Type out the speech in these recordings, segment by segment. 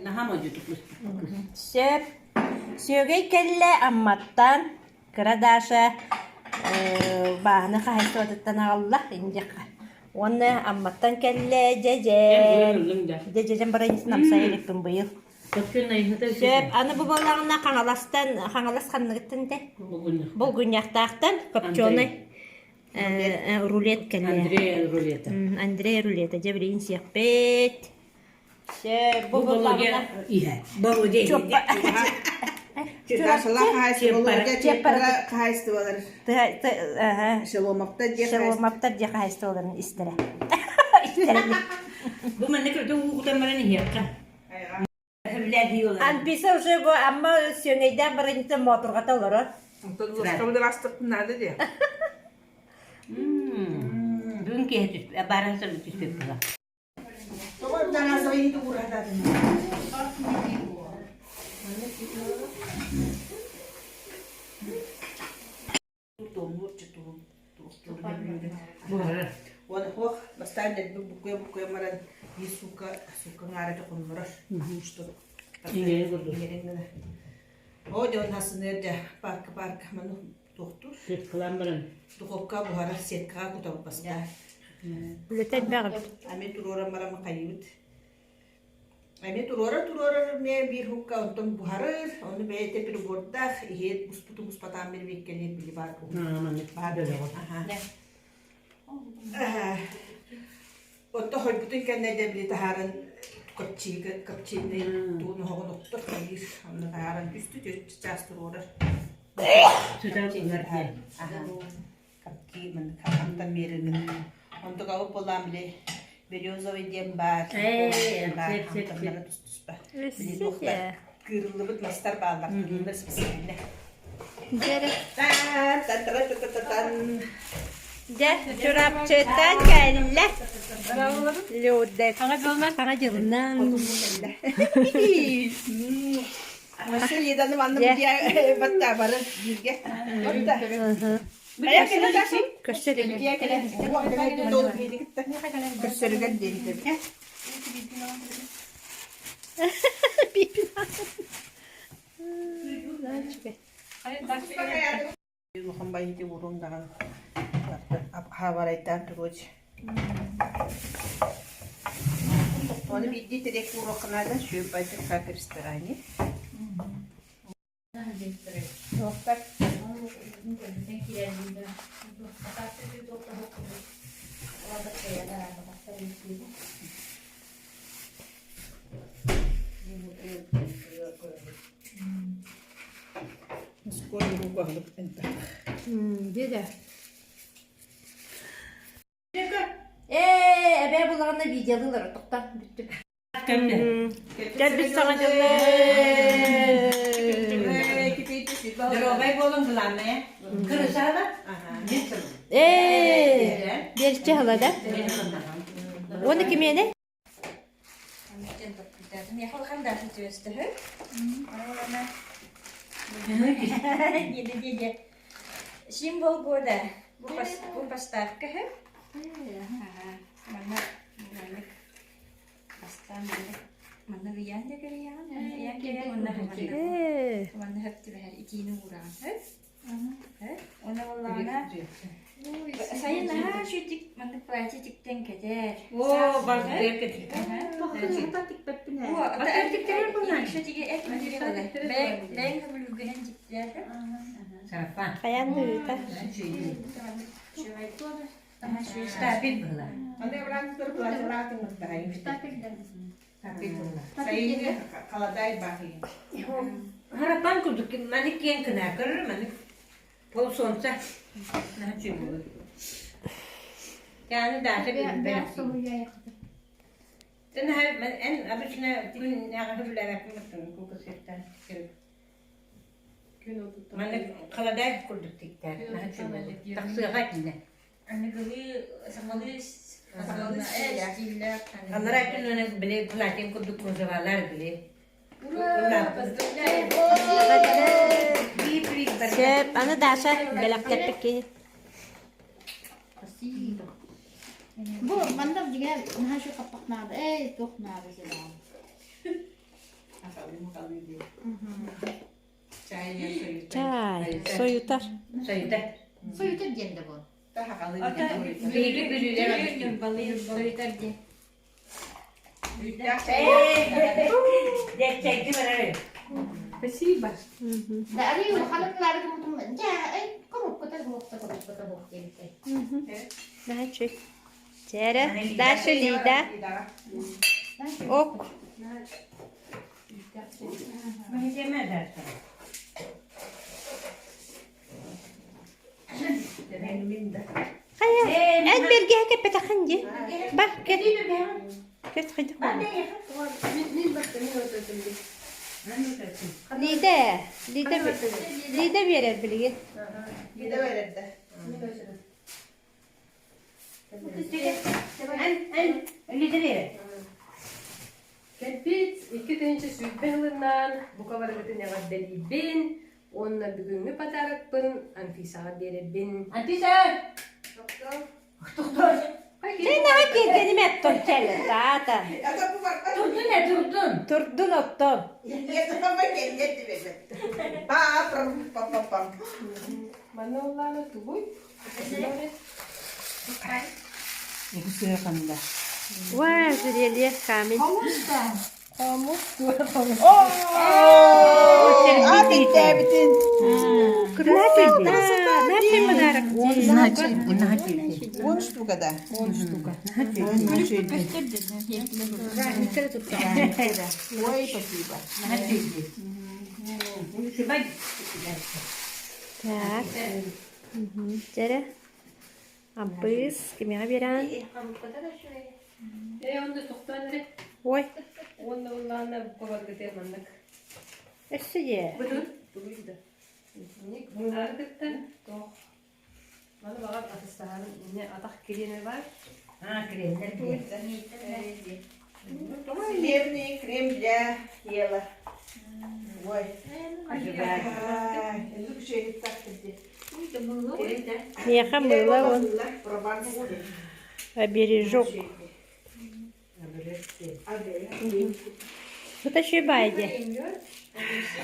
Наһаа модьутук буспут. Сөп. Сүөгэй кэллэ Амматтан. Кыра Даша бааһына хаһаайыстыбатыттан аҕалла индиэххэ. Уонна Амматтан кэллэ дьэдьэн. Дьэдьэн барайын амсай иликпин быйыл. Сөп. Аны бу буоллаҕына Хаҥаластан, Хаҥалас ханныгыттан этэ? Булгунньахтаахтан копченый рулет кэллэ. Андрей рулета. Андрей рулета. Дьэ билигин сиэхпит. Сөп. Бу Бу буоллаҕына иһэ. Болудя Чуоппа. Чурапчы хаһаайыстыбалар хаһаайыстыбалар Шеломовтар дьиэ Шеломовтар дьиэ хаһаайыстыбаларын истэрэ. Истэрэ. Бу манна кырдьык уу кутан баран иһиэххэ. Анписа уже бу Амма сүөҥэйдээх барынньыта моотурҕата олорор. Онтон лоскабыт астыктын наада диэ. Бүгүн киэһэ түспүт, бааран сылы түспүт була. Тоҕо таҥасайы уурахтаатын. Буһарар. Уон хуох бастаан дэлби буккуйа буккуйа баран биир суукка суукка аҥаара хоннорор что Иҥэрин курдук. Иҥэрин гына. Оо дьон хасыныар дьэ парка парка маны туохтуур. Сеткалаан баран. Духовка буһарар сеткаҕа кутабыт бастаан. Үлэтэ элбэх эбит. Ами туруоран баран хайыбыт. Эмиэ туруорар-туруорар эмиэ биир һукка онтон буһарыр, ону бэйэтэ прибордаах иһит буспутун буспатаан билбиккэлиир били баар Аа, маннык баар бөлөҕө. Аха. Онто хойбутун кэннэ дьэ били таһааран копчига копченый туун оһоҕун оттор хайыыр онно таһааран үстүү түөрт чаас туруорар. Сытан ылар диэн. Аха. Хантан биэрэргин. Онтукабыт буоллаан били березовый диэн баар, баар хантаннара тус-туспа. Били туохтар кыырыллыбыт мастар бааллар, кыырыллар специально. Та-та-та-та-та-тан. Дьэ, Чурапчыттан кэллэ. Люда. Саҥа дьылынан. Лиданы манна батта бары бииргэ. Батта. Көрсөрүгэр диэн Улахан байыты уурун даҕаны хаабарайтаан туруоч. Оны биирдии тирек ууруохха наада, сүөм байтык как ресторане. Туохтар Ээ, эбээ булаҕына видеолыылар тоқтар бүттүм. Кэлбит саҥа дьыллар. Доруобай буолуҥ главное. Кырысаала. Ээ, биэрчэ хала да. Уонна кимиэнэ? Символ года. Бу поставка Манна Бастаан маннык манна ыйаан да кэрийэҕин, манна ыйаан кэрийэҕин, уонна манна хөп түбэһэр итиини уураҕын сөп. Уонна буоллаҕына сайын наһаа үчүгдүк маннык платье тиктэн кэтэр. Оо, бардыа кэтэр. Бэйэҥ көбүлүүгүнэн тиктэр. Сарафан. Хайаан да ыыта. Штапель была. Аны бырааттар платьелаах Сайыҥҥы халадаай баахыйын. Харапан курдук маннык киэҥ кынаа көрөр маннык полусолнце наһаа үчүгэй Яны даша билбэт. Тэн эн обычно күн аҕаһы билээбэппин кукусеттан Маннык халадаай курдук тиктэр наһаа үчүгэй тахсыаҕа итиннэ. Аныгылыы сахалыы сахалыы стиллээх Аллараа өттүнэн били платье курдук кружевалар били. Сөп, аны Даша бэлэхтэппит киһи. Бу манна дьиҥэр наһаа үчүгэй хаппах наада, эй туох наада сылаан. Чай, сойутар. Сойутар. Сойутар диэн да бу. Биһиги бүлүүлэр Сойутар диэн. Дьэччэйги барары. Спасибо. Да, ары улаханын лары мутум. Дьэ, эй, коробката буохта, коробката буох диэбиттэр. Значит, Чээрэ, Даша Лида. Ок. Хайа, эн бэргэһэ кэппэтэххин дии. Бар, кэт. Кэт хайдах Лида, Лида, Лида биэрэр билигин. Лида биэрэр да. Кэлбит 2020 сылынан бука барыгытын эҕэрдэлиибин уонна бүгүҥҥү подарокпын Анфисаҕа биэрэбин. Анфиса! Тохтоо! Сен аха киэргэним оттон чэл таата. Турдун э турдун. Турдун оттон. Манна улаана тугуй? Вау, рельеф камень. Красота! Наши подарок. Вон штука, да. Вон штука. Ой, спасибо. Так. Дьэрэ. Абыс, кимиэхэ биэрэн? Ээ, онно тохтоон эрэ. Ой, Уонна улаана бука маннык. өссө дьэ. Бытын тугуй да. Ник мунары кытта тоох. Маны баҕар атыстаһан не атах кириэнэ бар. А, кремдер Хлебный крем для тела. Ой. Миэхэ мыла он обережок. Это бай дии.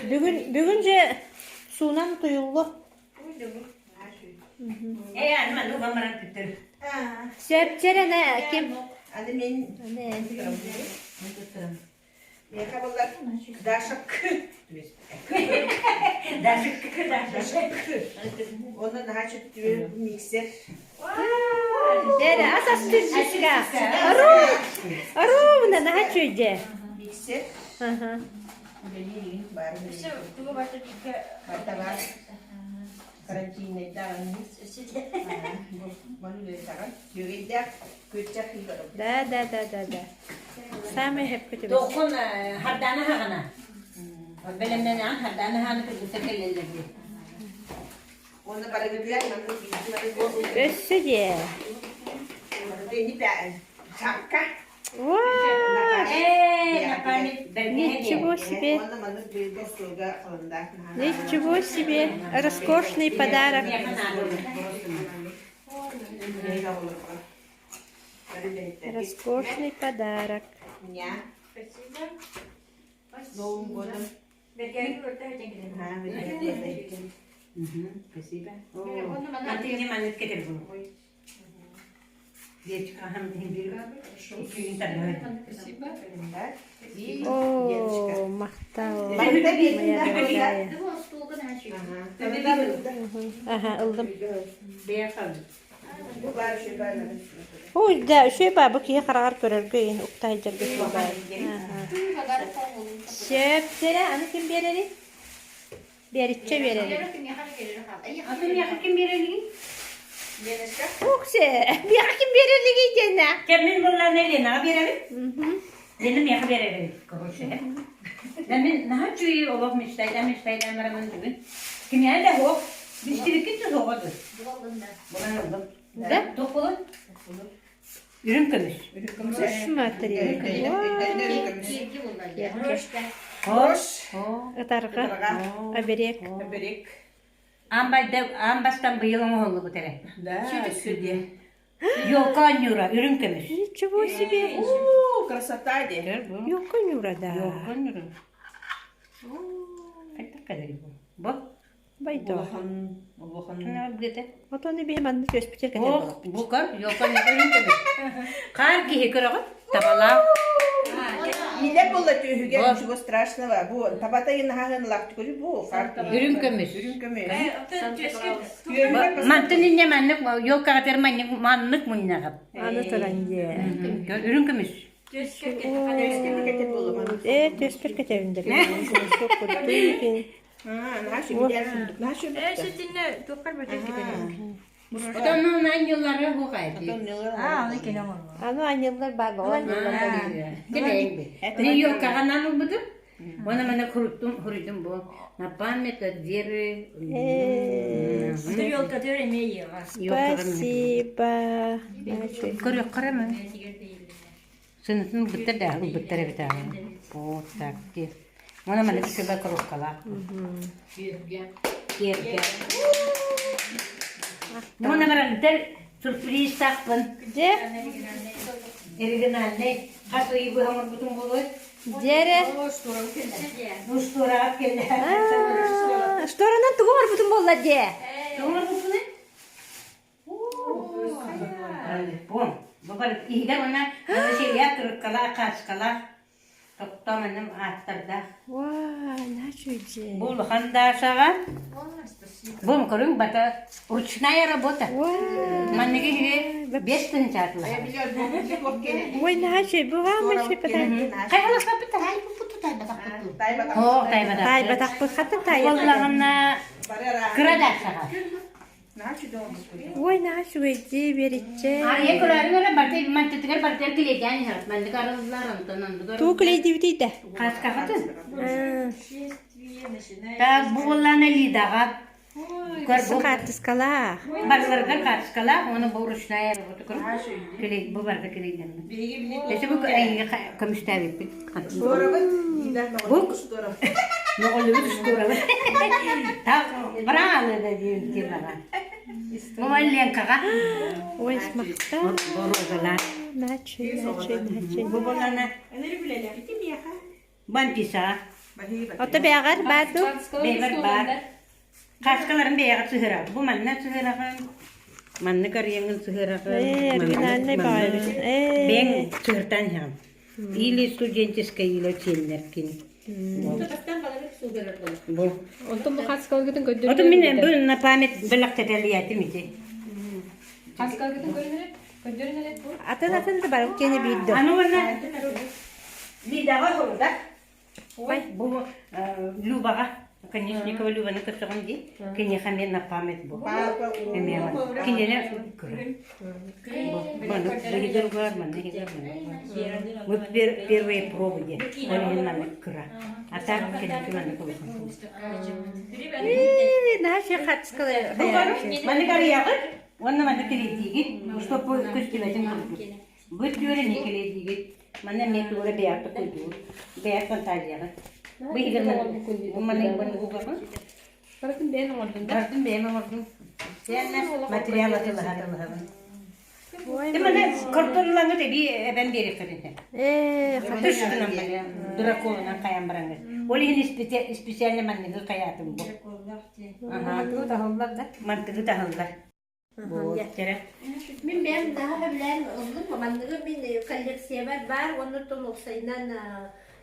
Бүгүн бүгүн же суунан туйуллу. Э, анма ну гамаран күттөр. Сөпчерene ким? Аны мен Миэхэ буоллар Даша К. Даша К, Даша К. Онно наһаа чөттү миксер. Дere ас астыржыска. Ровно наһаа чөйдө. Миксер. Ага. Бар. Барта бар. Карантиннайдаҕын. Маны үлэлэтэҕин. Үөгэйдээх күөччэх кыйдарым. Да, да, да, да, да. Самый хэппи Тохун хардана хагана. Бэлэмнэнэн хардана ханы кыргыта кэлэллэр. Уонна барыгытыгар маннык Өссө дии. Чакка. Вау! Э, на память Ничего себе! Ничего себе! Роскошный подарок! Роскошный подарок. Меня. Спасибо. С Новым годом. Спасибо. Антине маннык кетер бу. Спасибо. О, махтал. Моя дорогая. Ага, ыллым. Ой, да, үчүгэй баа, бу киһи хараҕар көрөргө иһин уктаһыйдьарга үчүгэй баа. Сөп, сэрэ, аны ким биэрэрий? Биэриччэ биэрэрий. Аты миэхэ ким биэрэлигий? Уксе, миэхэ ким биэрэлигий диэнэ? Кэммин буллаана Ленаҕа биэрэбин. Лена миэхэ биэрэрин, короче. Мин наһаа үчүгэй олох мечтайдаан мечтайдаан бараммын бүгүн. Кимиэхэ да суох. Билсибиккин да суоҕа дуо? Булан ыллым. Да? Туох буолан? Үрүҥ көмүс. Смотри. Хош. Ытарга. Оберег. Оберег. Аан байда аан бастан быйыл оҥоһуллубут эрэ. Да, сүдэ. Елка Нюра, үрүҥ көмүс. Ничего себе. О, красота де. Елка Нюра, да. Елка Нюра. Хайдах кэлэрий бу? Бу? Байдоо. Улахан, улахан. Где-то. Отону биһи манна түөспүтэр кэтэр Ох, буолаппыт. букар, ёлка үрүҥ көмүс. Хаар киһи көрөҕүт, табалаах. Илэ буолла түөһүгэр ничего страшного. Бу табата наһаһын лахтыкuli бу. Үрүҥ көмүс. Үрүҥ көмүс. Мантын инне маннык ёлкаҕа маннык маннык мунньаҕыт. Аны туран дьиэ. Үрүҥ көмүс. Ээ, түөспэр кэтэбин да. Ээ, ситинне туоххар бөтөн кэтэбин. Отоннун анньыллары хугайди. Аа, оны кэлэн оҥорбо. Аны анньыллар баар боҕо анньыллар. Мен ёлкаҕанан ылбытым. Уонна мана хуруттум хуруйдум бу. На память от Веры. Ёлка төр эмиэ иэҕэ. Спасибо. Көрүөххэ ма. Сынытын ылбыттар да ылбыттар эбит аа. Вот так ди. Уонна мана күбэ коробкалаах. Киэргэ. Уонна барантар сюрприз таахпын. Дьэ. Оригинальный хас ый быһа оҥорбутум буолуой? Дьэрэ. Устуораҕа кэллэ. Шторанан тугу оҥорбутум буолла дьэ? Тугу оҥорбуппунуй? Бу бу иһигэр уонна Василия кырыккалаах, хааскалаах, топтоом анным ааттардаах. Ваа, начуйдьэ. Бу улахан Дашаҕа. Бу көрүҥ бата ручная работа. Манныгы иһиги бес тыһынчаатылар. Ой, начуй, бу хаамай Хайаласпаппыт Оо, тайбатахпыт. Тайбатахпыт, хаттан тайбатах. Буоллаҕына кыра Дашаҕа. Ой, наһаа үчүгэйдии биэриччэ. Арыйа көрөөрү эрэ барыта мантытыгар барытыгар килиэйдээн иһэҕит. Маннык арыллар, онтон оннугар. Тугу килиэйдибитий да? Хаскаҕытын. Так, бу буоллаана Лидаҕа. Көр бу Хаартыскалаах. Барыларыгар хаартыскалаах, уонна бу ручная работа көрүҥ. Килей, бу барыта килиэйдэммит. Эти бу эйиги көмүстээбиппит. Бу Моҕоллубут устуурабыт. Так, бралы да диэн тимаҕа. Бу Ленкаҕа. Ой, смахта. Розалар. Начи, начи, начи. Бу болана Бамписа. Ото бэҕэр баар дуу? Бэйбэр баар. Каскаларын бэйэҕэ сыһыра. Бу манна сыһыраҕын. Манна карьеҥын сыһыраҕын. Ээ, оригинальный баҕайы. Ээ. Бэйэҥ сыһыртаан иһэҕин. Или студенческая, или чиэннэркин. Бу. Онтон бу хаскалгытын көрдөрүнэр. Отun мин бу на память бэлэхтэтэлиятим ити. Хаскалгытын көрүнэр көрдөрүнэр бу. Атын атын да бар кene биирдэ. Аны уонна Лидаҕа хоруда. Бу Любаҕа Конечникова Любаны көрсөҕүн дии. Киниэхэ эмиэ на память бу. Эмиэ кинилэр Мы первые пробы диэн. Ол иһин маннык кыра. А так кэнники маннык улахан. Наша хатскалар. Маннык арыйаҕыт уонна маннык кэлиэдиигит, чтобы көстүбэтин курдук. Бу түөрэ не кэлиэдиигит. Манна эмиэ туора бэйэҕит куйдуур. Бэйэҕит фантазияҕыт. Бу иһигэр маннык маннык угаҕын. Барытын бэйэн оҥордун да? Барытын бэйэм оҥордум. Сиэннэ материал атылаһа атылаһабын. Маны картонлаҥыт эбии эбэн биэриэххитин. Ээ, Тушкунан драконунан хайан бараҥыт. Ол иһин специально манныгы хайаатым бу. Мантыгы таһыллар да? Мантыгы таһыллар. Мин бэйэм наһаа сөбүлээн ыллым. Манныгы мин коллекциябар баар уонна оттон уопсайынан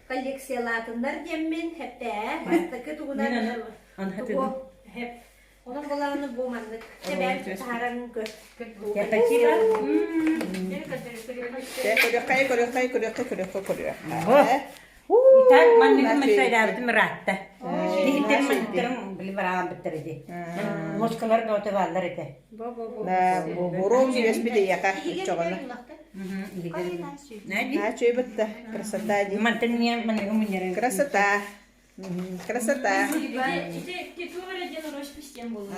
коллекциялаатыннар диэммин хэппээ. Бастакы тугунан тугу хэп. Онон буолааны бу маннык эбээн таһааран көр. Спасибо. Көрүөххэ, көрүөххэ, көрүөххэ, көрүөххэ, көрүөххэ. Итак, манныгы мөссөйдөөбүтүм ыраатта. Биһиттэр манныктарым били бараан бүттэр ити. Мускалар бөҕөтө бааллар этэ. Буруом сүөспүт эйиэхэ оччоҕуна. Наачуй бытта. Красота дии. Мантан не манныгы мунньарын. Красота. Красота. Ити туох эрэ диэн роспись диэн буолла.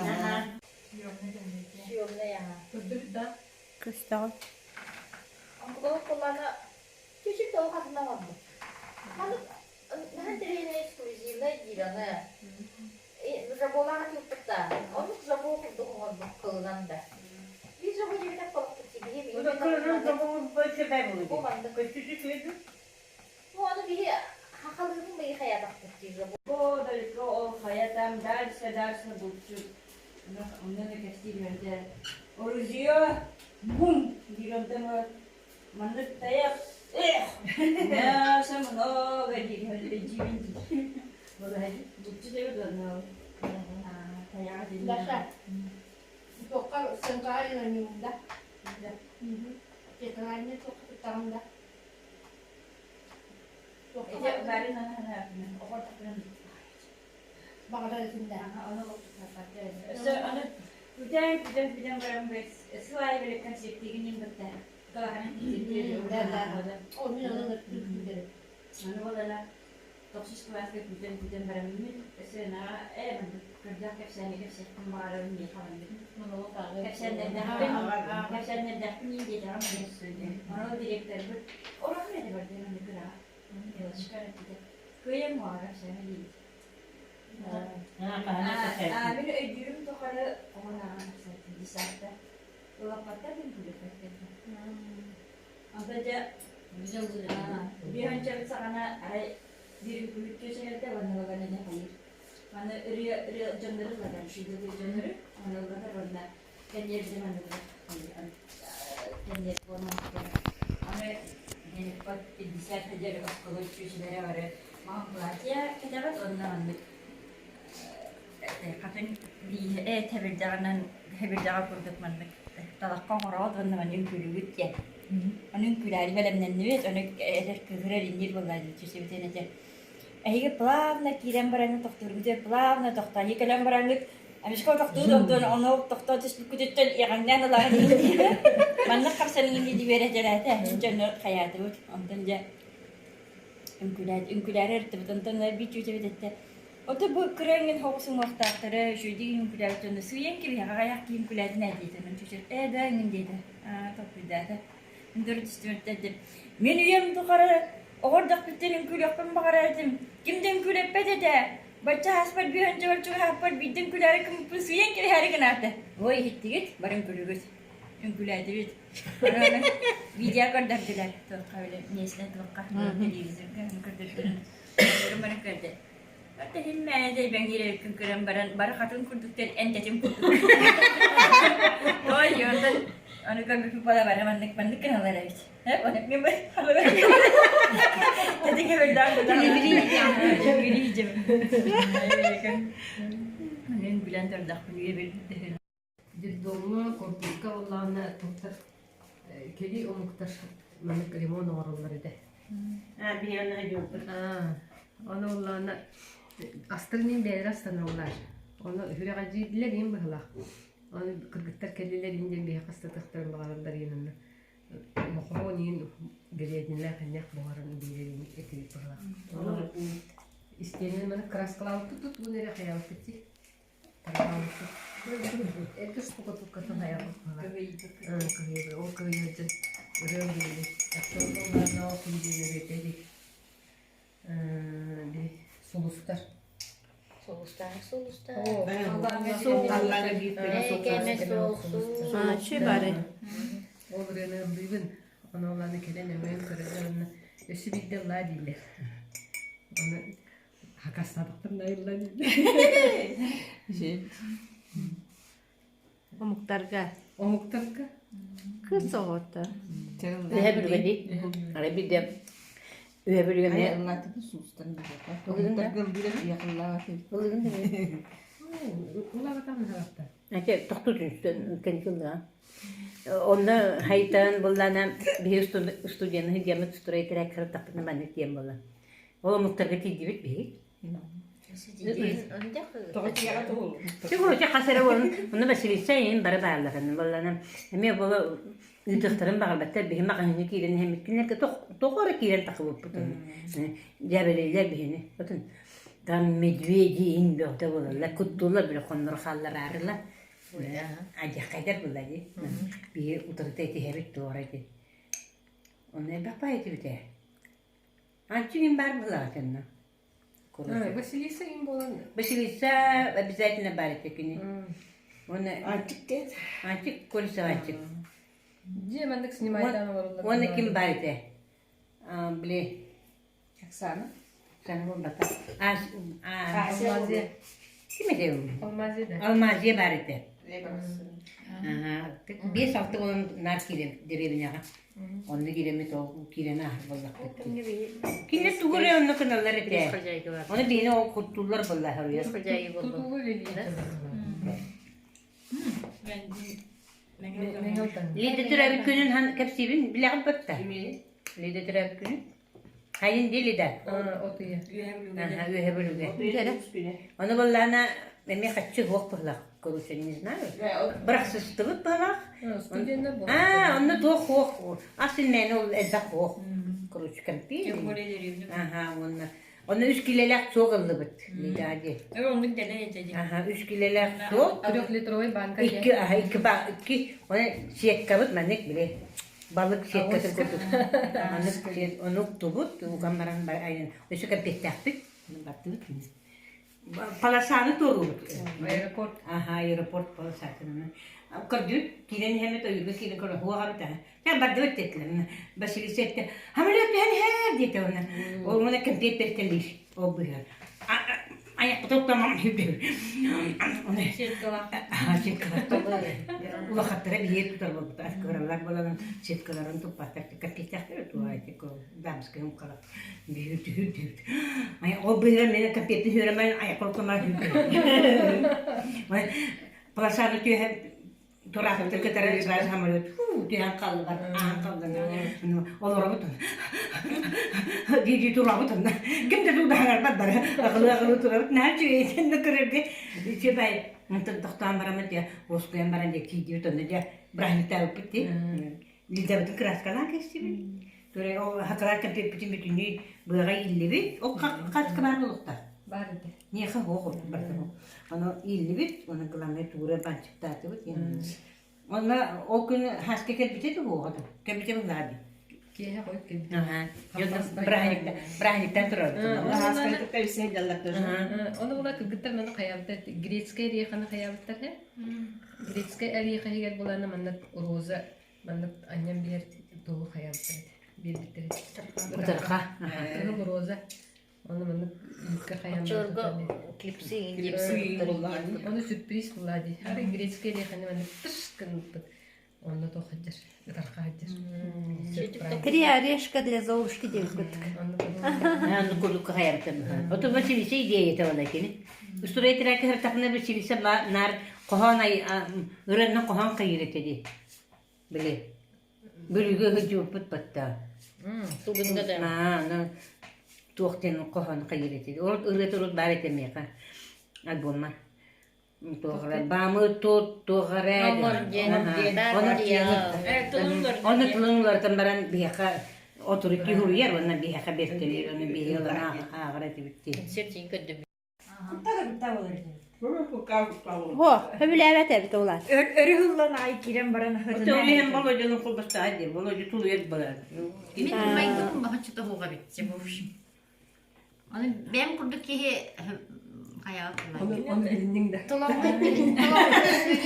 Көстөҕүн. Чүчүк тоҕо хатына барбыт. Маннык наһаа интэриэһинэй эксклюзивнай диир аны. Жаболаах тыыппыт да. Оннук жабо курдук оҥорбут кылынан да. Биир жабо диэбитэх колохпут биһи Бу маннык. Ну аны биһи хахалыыбын быйы хайатахпыт дии жабо. Там дальше, дальше булчут. Онно да кэпсиир үөрдэ. Оружие бум диир онтон маннык тайах эх мясо много диир дьиибин диир. Булчут эбит онно. Тайаҕа Даша, туохха сыаҥкаҕа иҥэрниҥ да? Театральнай туохха туттаҕын да? Баҕарар этим да. Өссө аны күтэн күтэн күтэн баран сыл аайы били концертигин бытта Да, да. Ол мин онон өттүн Аны буолана тохсус кылааска күтэн күтэн бараммын өссө наҕа ээ көрдөөх кэпсээни кэпсиэхпин баҕарабын дии хаалбытым. Кэпсээннэрдэхпин кэпсээннэрдэхпин диэтэҕим Ону директорбыт орохун этэ бардым аны кыраҕа мелочка этэ кыайан муоҕа кэпсээмэ диэбит. Мин өйдүүрүм тухары оҕо ааҕан кэпсэттим десятта. Ылаппаттар мин күлүппэттэр. Онто дьэ биһончабыт саҕана арай биир үкүбүт түөсэһэрдэ уонна балан эне хайыр. Маны ырыа ырыа дьоннору ыллатар, шүдүгү дьоннору маны ыллатар уонна кэнниэрдэ маны кэнниэр буолан аны под 50 диэри оскуола үчүгэй бары маҥан платье кэтэҕит уонна маннык хатын бииһэ тэбирдэҕинэн хэбирдэҕэ курдук маннык талахха оҥороот уонна маннык үҥкүүлүүгүт диэн. Ону үҥкүүлээри бэлэмнэннибит, ону этэр кыыһырар иннир буолла түсүбүтүн этэ. Эһиги плавно киирэн бараҥҥыт тохтуургутугар плавно тохтоон кэлэн бараҥҥыт Амишка тохтуу тохтуун ону тохтоо түспүккүтүттэн иэҕэҥнээн ылаҕын диир. Маннык хапсаныгын дии биэрэ дьону хайаатыбыт. Онтон дьэ үҥкүүлээт үҥкүүлээри ырыттыбыт. Онтон биир чүүчэбит эттэ. Ото бу кыра эҥин хоҕус уҥуохтаахтара үчүгэйдик үҥкүүлээбит дьону сыыйан кэбиһэҕэ аҕыйах киһи үҥкүүлээтин ээ диэтэ. Онон чүүчэ ээ да эҥин диэтэ. Аа толкуйдаата. Мин Мин үйэм тухары оҕордохпуттан үҥкүүлүөхпүн баҕарар этим. Ким да үҥкүүлэппэт этэ. Бачча ааспар бүһүнчэбэр чугаһааппар биирдэ үҥкүүлээри кымыппын сыыйан кэбиһээри гынаата. Ой, иһиттигит, бары үҥкүүлүүгүт. Үҥкүүлээтибит. Видео көрдөрдүлэр. Туохха били миэстэ туохха телевизорга көрдөрдүлэр. Бары көрдө. Иһин мээнэ дэйбэҥниир эбиккин көрөн баран, бары хатын курдуктар эн тэтим курдук. Ой, онтон ону көрбүппүт буола бары маннык маннык гыналар эбит. Мен Тэтиҥ эбэрдээх Мен билэн турдахпын үйэ билбит Детдомҥа, курдукка буоллаҕына туохтар кэлии омуктар маннык ремонт оҥороллор этэ. Аа, биһиэнэ дьууппут. Аа, ону буоллаҕына астарын бэйэлэрэ астаналлар. Ону үрэҕэлдьийдилэр иин быһылаах. Ону кыргыттар кэллилэр иин диэн биһиэхэ астатыахтарын баҕараллар иин онно мохоруон иин дэриэбинэлээх иннэх буһаран биэрэр иин этибит быһылаах. Ону истиэнэн маны краскалаабыппыт тут эрэ хайаабыппыт дии. Сулустар. Сулустар, сулустар. Чү бары. Ол ырыаны ыллыыбын. Ону оланы кэлэн өҥөйөн көрөллөр өссө биирдэ ыллаа дииллэр. Оны Хакастаабыттар найыллан Омуктарга. Омуктарга. Кыз оҕото. Үһэ бүлүгэди. Ара биирдэ үһэ бүлүгэни Тохтуу түстэн кэнкилла. Онно хайтан буллана биһи студияны диэмит стройтерэ кыраттахпытына маннык диэн буолла. Ол омуктарга тиийдибит биһи. Чугу хас эрэ уон онно Василиса иин бары баалларын буоллана эмиэ буола ыытыахтарын баҕарбаттар биһи маҕаһыыҥҥа киирэн иһэммит кинилэргэ тоҕо эрэ киирэн тахсыбыппыт дьээбэлииллэр биһини отун там медведи иин бөҕөтө буолаллар куттууллар били хонноро хааллараарылар адьаххайдар буолла дии биһи утарыта этиһэбит туора ити онно элбэх баай этибит ээ Анчык им баар быһыылаах Василиса им буолан Василиса обязательно баар этэ кини. Уонна Анчык диэн. Анчык Колесов Анчык. Дьиэ маннык снимайдаан олороллор. Уонна ким баар этэ? Били Оксана. Оксана буолбата. А Ася. Ким этэ Алмазия да. Алмазия баар этэ. 5-6 буолан наар киирэн дэриэбинэҕэ. Онно киирэммит ол киирэн ааһар буоллахпыт. Кинилэр тугу эрэ онно гыналлар этэ. Ону биһини ол куттууллар буоллаһар. Тутууга үлэлиир. Лида төрөөбүт күнүн хан кэпсиибин билэҕин бытта. Лида төрөөбүт күнүн. Хайын дии Лида? Отуйа. Үөһэ бөлүгэ. Ону буоллаана эмиэ хаччы суох быһылах короче не знаю. Бырахсыстыбыт быһылах. Студенна буол. Аа, онно туох суох. Ас иннэни ол элбэх суох. Короче, кэмпиир. Аха, уонна Онно үс килэлээх суох ыллыбыт. Лида дии. Оннук дэлэй этэ дии. Аха, үс килэлээх суох. Трехлитровый банка. Икки, аха, икки, ба, икки, оны сеткабыт маннык били балык сеткатын курдук. Маннык ону уктубут, уган баран айан өссө кэмпиэттээхпит. Бардыбыт. Полосаны туоруубут. Аэропорт. Аха, аэропорт полосатын. Көрдүт, киирэн иһэммит ойууга киирэн көрө хуоҕабыт аха. Чэ бардыбыт диэтилэр. Василиса эттэ, самолет түһэн иһэр диэтэ уонна. Ол уонна кэмпиэт бэртэлиир ол быыһыгар. Айахпыта уктамам Улахаттара биһиэ тутар буолбута. Кыралар буолан сеткаларын туппаттар. Кэмпиэттэхтэр туа дамскай умкала. Биһиги түһүр түһүр. Ол быыһыгар мен кэмпиэттин сүөрэмэн айахпар уктамар Полосаны түһэн Тураахыттар кытары сразу самолет түһэн хааллылар, аан хааллылар. Олоробут дии-дии турабыт онно. Ким да туудаһарбат бары аҕылыы-аҕылыы турабыт. Наһаа үчүгэй итиннэ көрөргө үчүгэй. Онтон тохтоон бараммыт дьэ уоскуйан баран дьэ киирдибит онно дьэ бырааһынньыктаабыппыт дии. Лидабытын кырааскалаан кэстибит. Туре ол хакалаан кэмпиэппитин бүтүннүү быаҕа ииллибит. Ол хаска баар буолуохтаах. Баар этэ. Миэхэ суох ол барыта суох. Ону ииллибит, уонна главное туура банчыктаатыбыт. Онно ол күн хаска кэлбитэ да буоҕа Кэлбитэ буоллаҕа дии. Киэһэ хойут кэлбитэ. Бырааһынньыктан бырааһынньыктан турар. Ону була кыргыттар маны хайаабыттар грецкэй ореханы хайаабыттар he. Грецкэй ореха иһигэр булана манна роза маннык анньан биэр тугу хайаабыттар этэ биэрбиттэр этэ. Ытырха. Кыһыл роза Ону маннык үүккэ хайаан Оччолорго клипсы Ону сюрприз буолла дии. Арай грецкэй эриэхэни маннык тыш гыныппыт. Онно туох сылдьар, ытарха сылдьар. Три орешка для Золушки диэбит курдук. Аны курдук хайабытым. Ото Василиса идеята буолла кини. Устурай кыһыртахына Василиса наар хоһоон ырыаннан хоһоон хайыр этэ дии. Били. Бүрүгө сылдьыбыппыт батта. Тугунга да. Аны туох диэн хоһоон хайыр этэ. Урут ырыа урут баар этэ миэхэ. Альбоммар. Туох эрэ баамы тут туох эрэ Оны тылын уларытан баран биһиэхэ отурукки суруйар уонна биһиэхэ бэртэлиир оны биһиги ылан ааҕар этибит дии. Сертин көрдөбүт. Во, сөбүлээбэт эбит улаат. Өрүһүллан аай киирэн баран Төлүһэн Володяны холбостаа диэн Володя тулуйар балар. Мин майгым баһыччыта хуга битсе в общем. Оны бэм курдук киһи хайаҕа Оны билинниҥ да. Толоҥҥун билин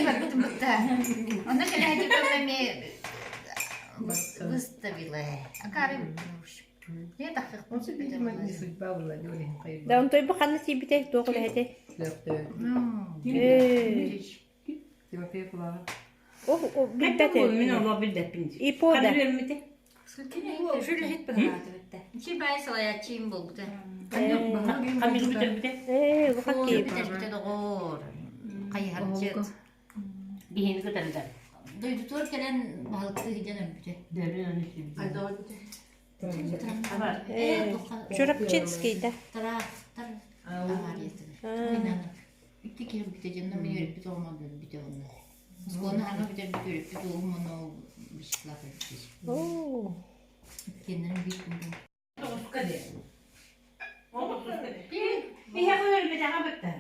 барбытым бытта. Онно кэлэһити көрмөми выставила. Акары Не судьба была, не олиһин хайыр. Да, онтой бу ханна тиийбитэй, туох үлэһэтэй? Тимофей Кулаҕа. О, билбэт Мин олох билбэппин. ИПО да. Ханна үөрмүтэ? Үлэһит быһаатыбытта. Чи бай салаяччыым буолбута. Ханна бүтэрбитэ? Ээ, улахан киһи. Бүтэрбитэ доҕоор. Хайыһарчыт. Биһини кытарда. Дойдутугар кэлэн баһылыкты сылдьан өлбүтэ. Дөрүн аны сүүрдү. Чурапчинский да. Тыраахтар авариятыгар. Икки киһи өлбүтэ дьонно мин үөрэппит оҕом өлбүтэ онно. Оскуоланы аҥа бүтэрбит үөрэппит уолум онно Вячеслав өлбүтэ. Оо. Иккиэннэрин биир күн Тоҕуска диэн. Биһиэхэ өлбүтэҕэ бытта.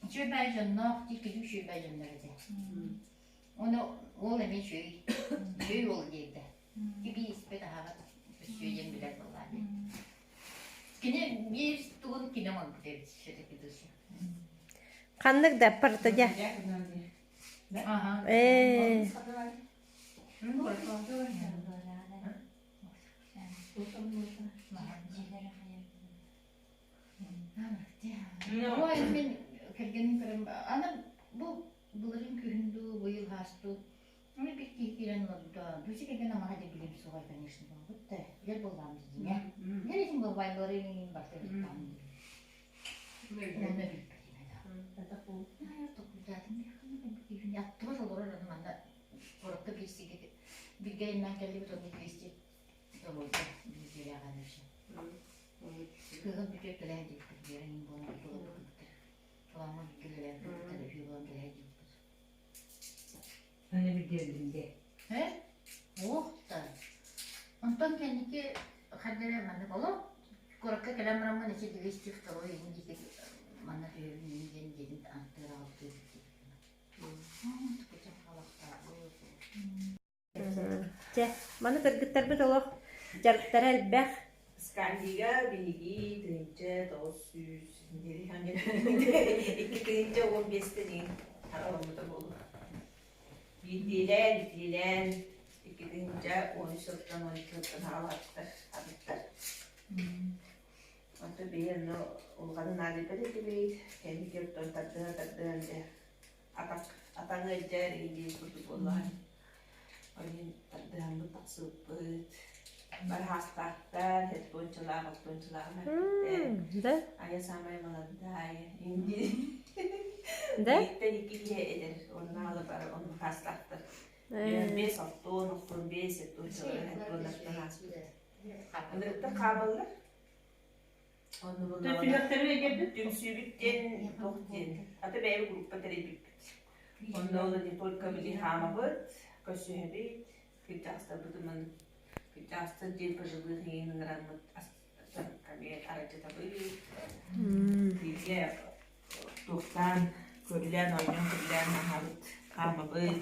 Үчүгэй дьонноох дии күлүү үчүгэй дьоннор этэ. Ону уол эмиэ үчүгэй, үчүгэй уол диэбитэ. Киби испэт аһаҕат өссүө диэн билэр буолла. Кини биир тугун кини оҥорбут эбит все-таки душа. Ханнык да парта дьэ. Ага. Ээ. Ой, мин кэргэним көрөн, аны бу былырыын күһүн дуу, быйыл хаас дуу, ну bir киһи киирэн олордо. Дуся кэргэн амаха да билим суоҕай, конечно, буолбут да. Билэр буоллаҕым дьиҥэ. Билэр этим буолбай былырыын барыта билбэҕим дии. Онно билбэтим этэ. Толкуйдаатым киһини аттыбар олорор аны манна куоракка биирсигэ бииргэ айаннаан кэллибит онно 200 долларга биирдиилээх аны Кыһын бүтүөр кэлэһэ диэбиппит биэрэн буолан буолбуттар. Туламмын бииргэ үлэлээн кыргыттар үһү буолан кэлэһэ диэбиппит. Аны билдиэллин дии. Э? Ох да. Онтон кэнники ханна эрэ маннык олох куоракка кэлэн бараммын эчи 202 иһин диэки манна түһэбин иһин диэн диэтин антыар аҕалбыт Чэ, маны кыргыттарбыт олох дьарыктара элбэх. Скандига биһиги 1900 2015 диэн хараламмыта буолуо. Биирдиилээн, иккилээн, 2013 сылтан 12 сылтан хаалааттар, атыттар. Онтон биһи онно улаханын наадыйбат этибит, кэнники оттон тардыһа тардыһан дьэ атах атаҥы илдьэр иҥдиир курдук буоллаҕа. Ол иһин тардыһаммыт тахсыбыппыт. Бараһаастаахтар, хеттуончалаах, оттуончалаах мэлпиттэр. Да? Айа самая молодая. Индиир. Да? Бииртэн икки киһи эдэр, онно бары онно хаастаахтар. Биэс оттуон, оттуон биэс, хеттуончалар, хеттуоннартан ааспыт. Ынырыктар хаамаллар. Түмсүүбүт диэн туох диэн, аты бэйэбит группа тэрийбиппит. Онно ол не только били хаамабыт, көрсүһэбит, кырдьаҕастарбытынан кырдьаҕастар диэн пожилых иҥин ыҥыраммыт аралдьытабыт. Бииргэ Туохтаан, көрүлээн, оонньоон көрүлээн аһаабыт, хаамабыт.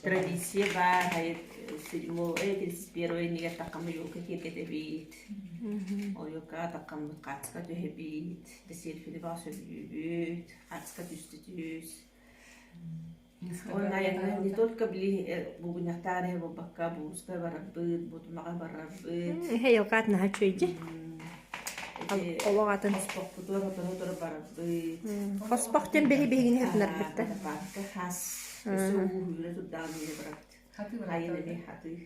Традиция баар, хайыт седьмой, 31 иннигэр таххаммыт елка киэргэтэбит. Ол елкаҕа таххаммыт хаацка түһэбит, да селфини баҕа сөбүлүүбүт, хаацка түстэ түс. Уонна айаннаан не только били булгунньахтаах эрэ буолбакка, булууска барарбыт, Бутумаҕа барарбыт. Эһэ елкаат наһаа үчүгэй Олох атын. Хоспохпутугар сотору-сотору барарбыт. Хоспох диэн били биһигини хатынарбыт да. Парка хас өссө ууһуура турдаҕын диэри барабыт. Хайын эмиэ хатыы.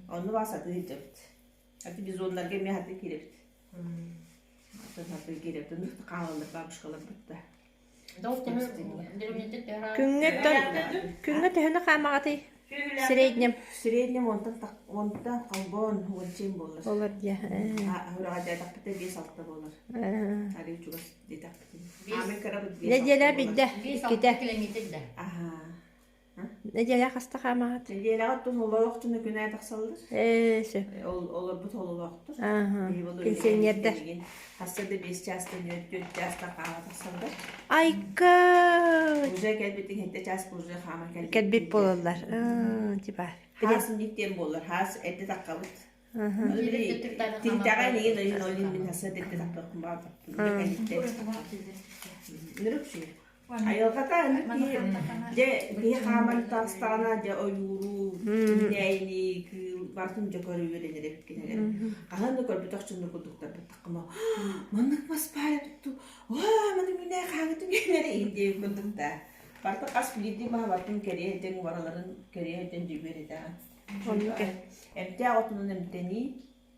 Онну баа сатыы сылдьабыт. Ати бизоннарга эмиэ хатыы киирэбит. Атын хатыы киирэбит. Оннук хаалаллар бабушкаларбыт да. Күҥҥэ күҥҥэ төһөнү хаамаҕытый? Среднем. Среднем онтон онтон холбоон уонча буолар. Болар дии. Үрэҕэ диэтэхпитэ 5-6 буолар. Арыы чугас диэтэхпитин. Нэдиэлэ бидде иккитэ. километр да. Аха. Нэдиэлэ хаста хаамаҕыт? Нэдиэлэҕэ оттон олоохтуна күн аайы тахсаллар. Ээ, сөп. Ол олорбут ололоохтор. Ааха. Пенсионердэр. Хаста да 5 чаастан 4 чаастан хаама тахсаллар. Айка! Уже кэлбитиҥ 7 чааска уже хаама кэлбит. Кэлбит буолаллар. Аа, типа. Хаас инниктиэн буолар. Хаас эрдэ таххабыт. Тинтэҕэ эйигин ойун олин мин хаса эрдэ тахпаппын баҕарбаппын. Нырык Айылҕата киһи дьэ киһи хааман таҕыстаҕына дьэ ойууру, үүнээйини, кыыл барытын дьэ көрө үөрэнэр эбит кинилэр. Хаһан да көрбөтөх дьоннор курдуктар баттаххына маннык мас баар эбит дуу, уаа маннык үүнээйи хаһаҥҥытын үүнэрэ иһин диэбит курдук да. Барыта хас биирдии маһа барытын кэриэ сылдьан барыларын кэриэ сылдьан дьүбүөр этэҕин. Эмтээх отунан эмтэнии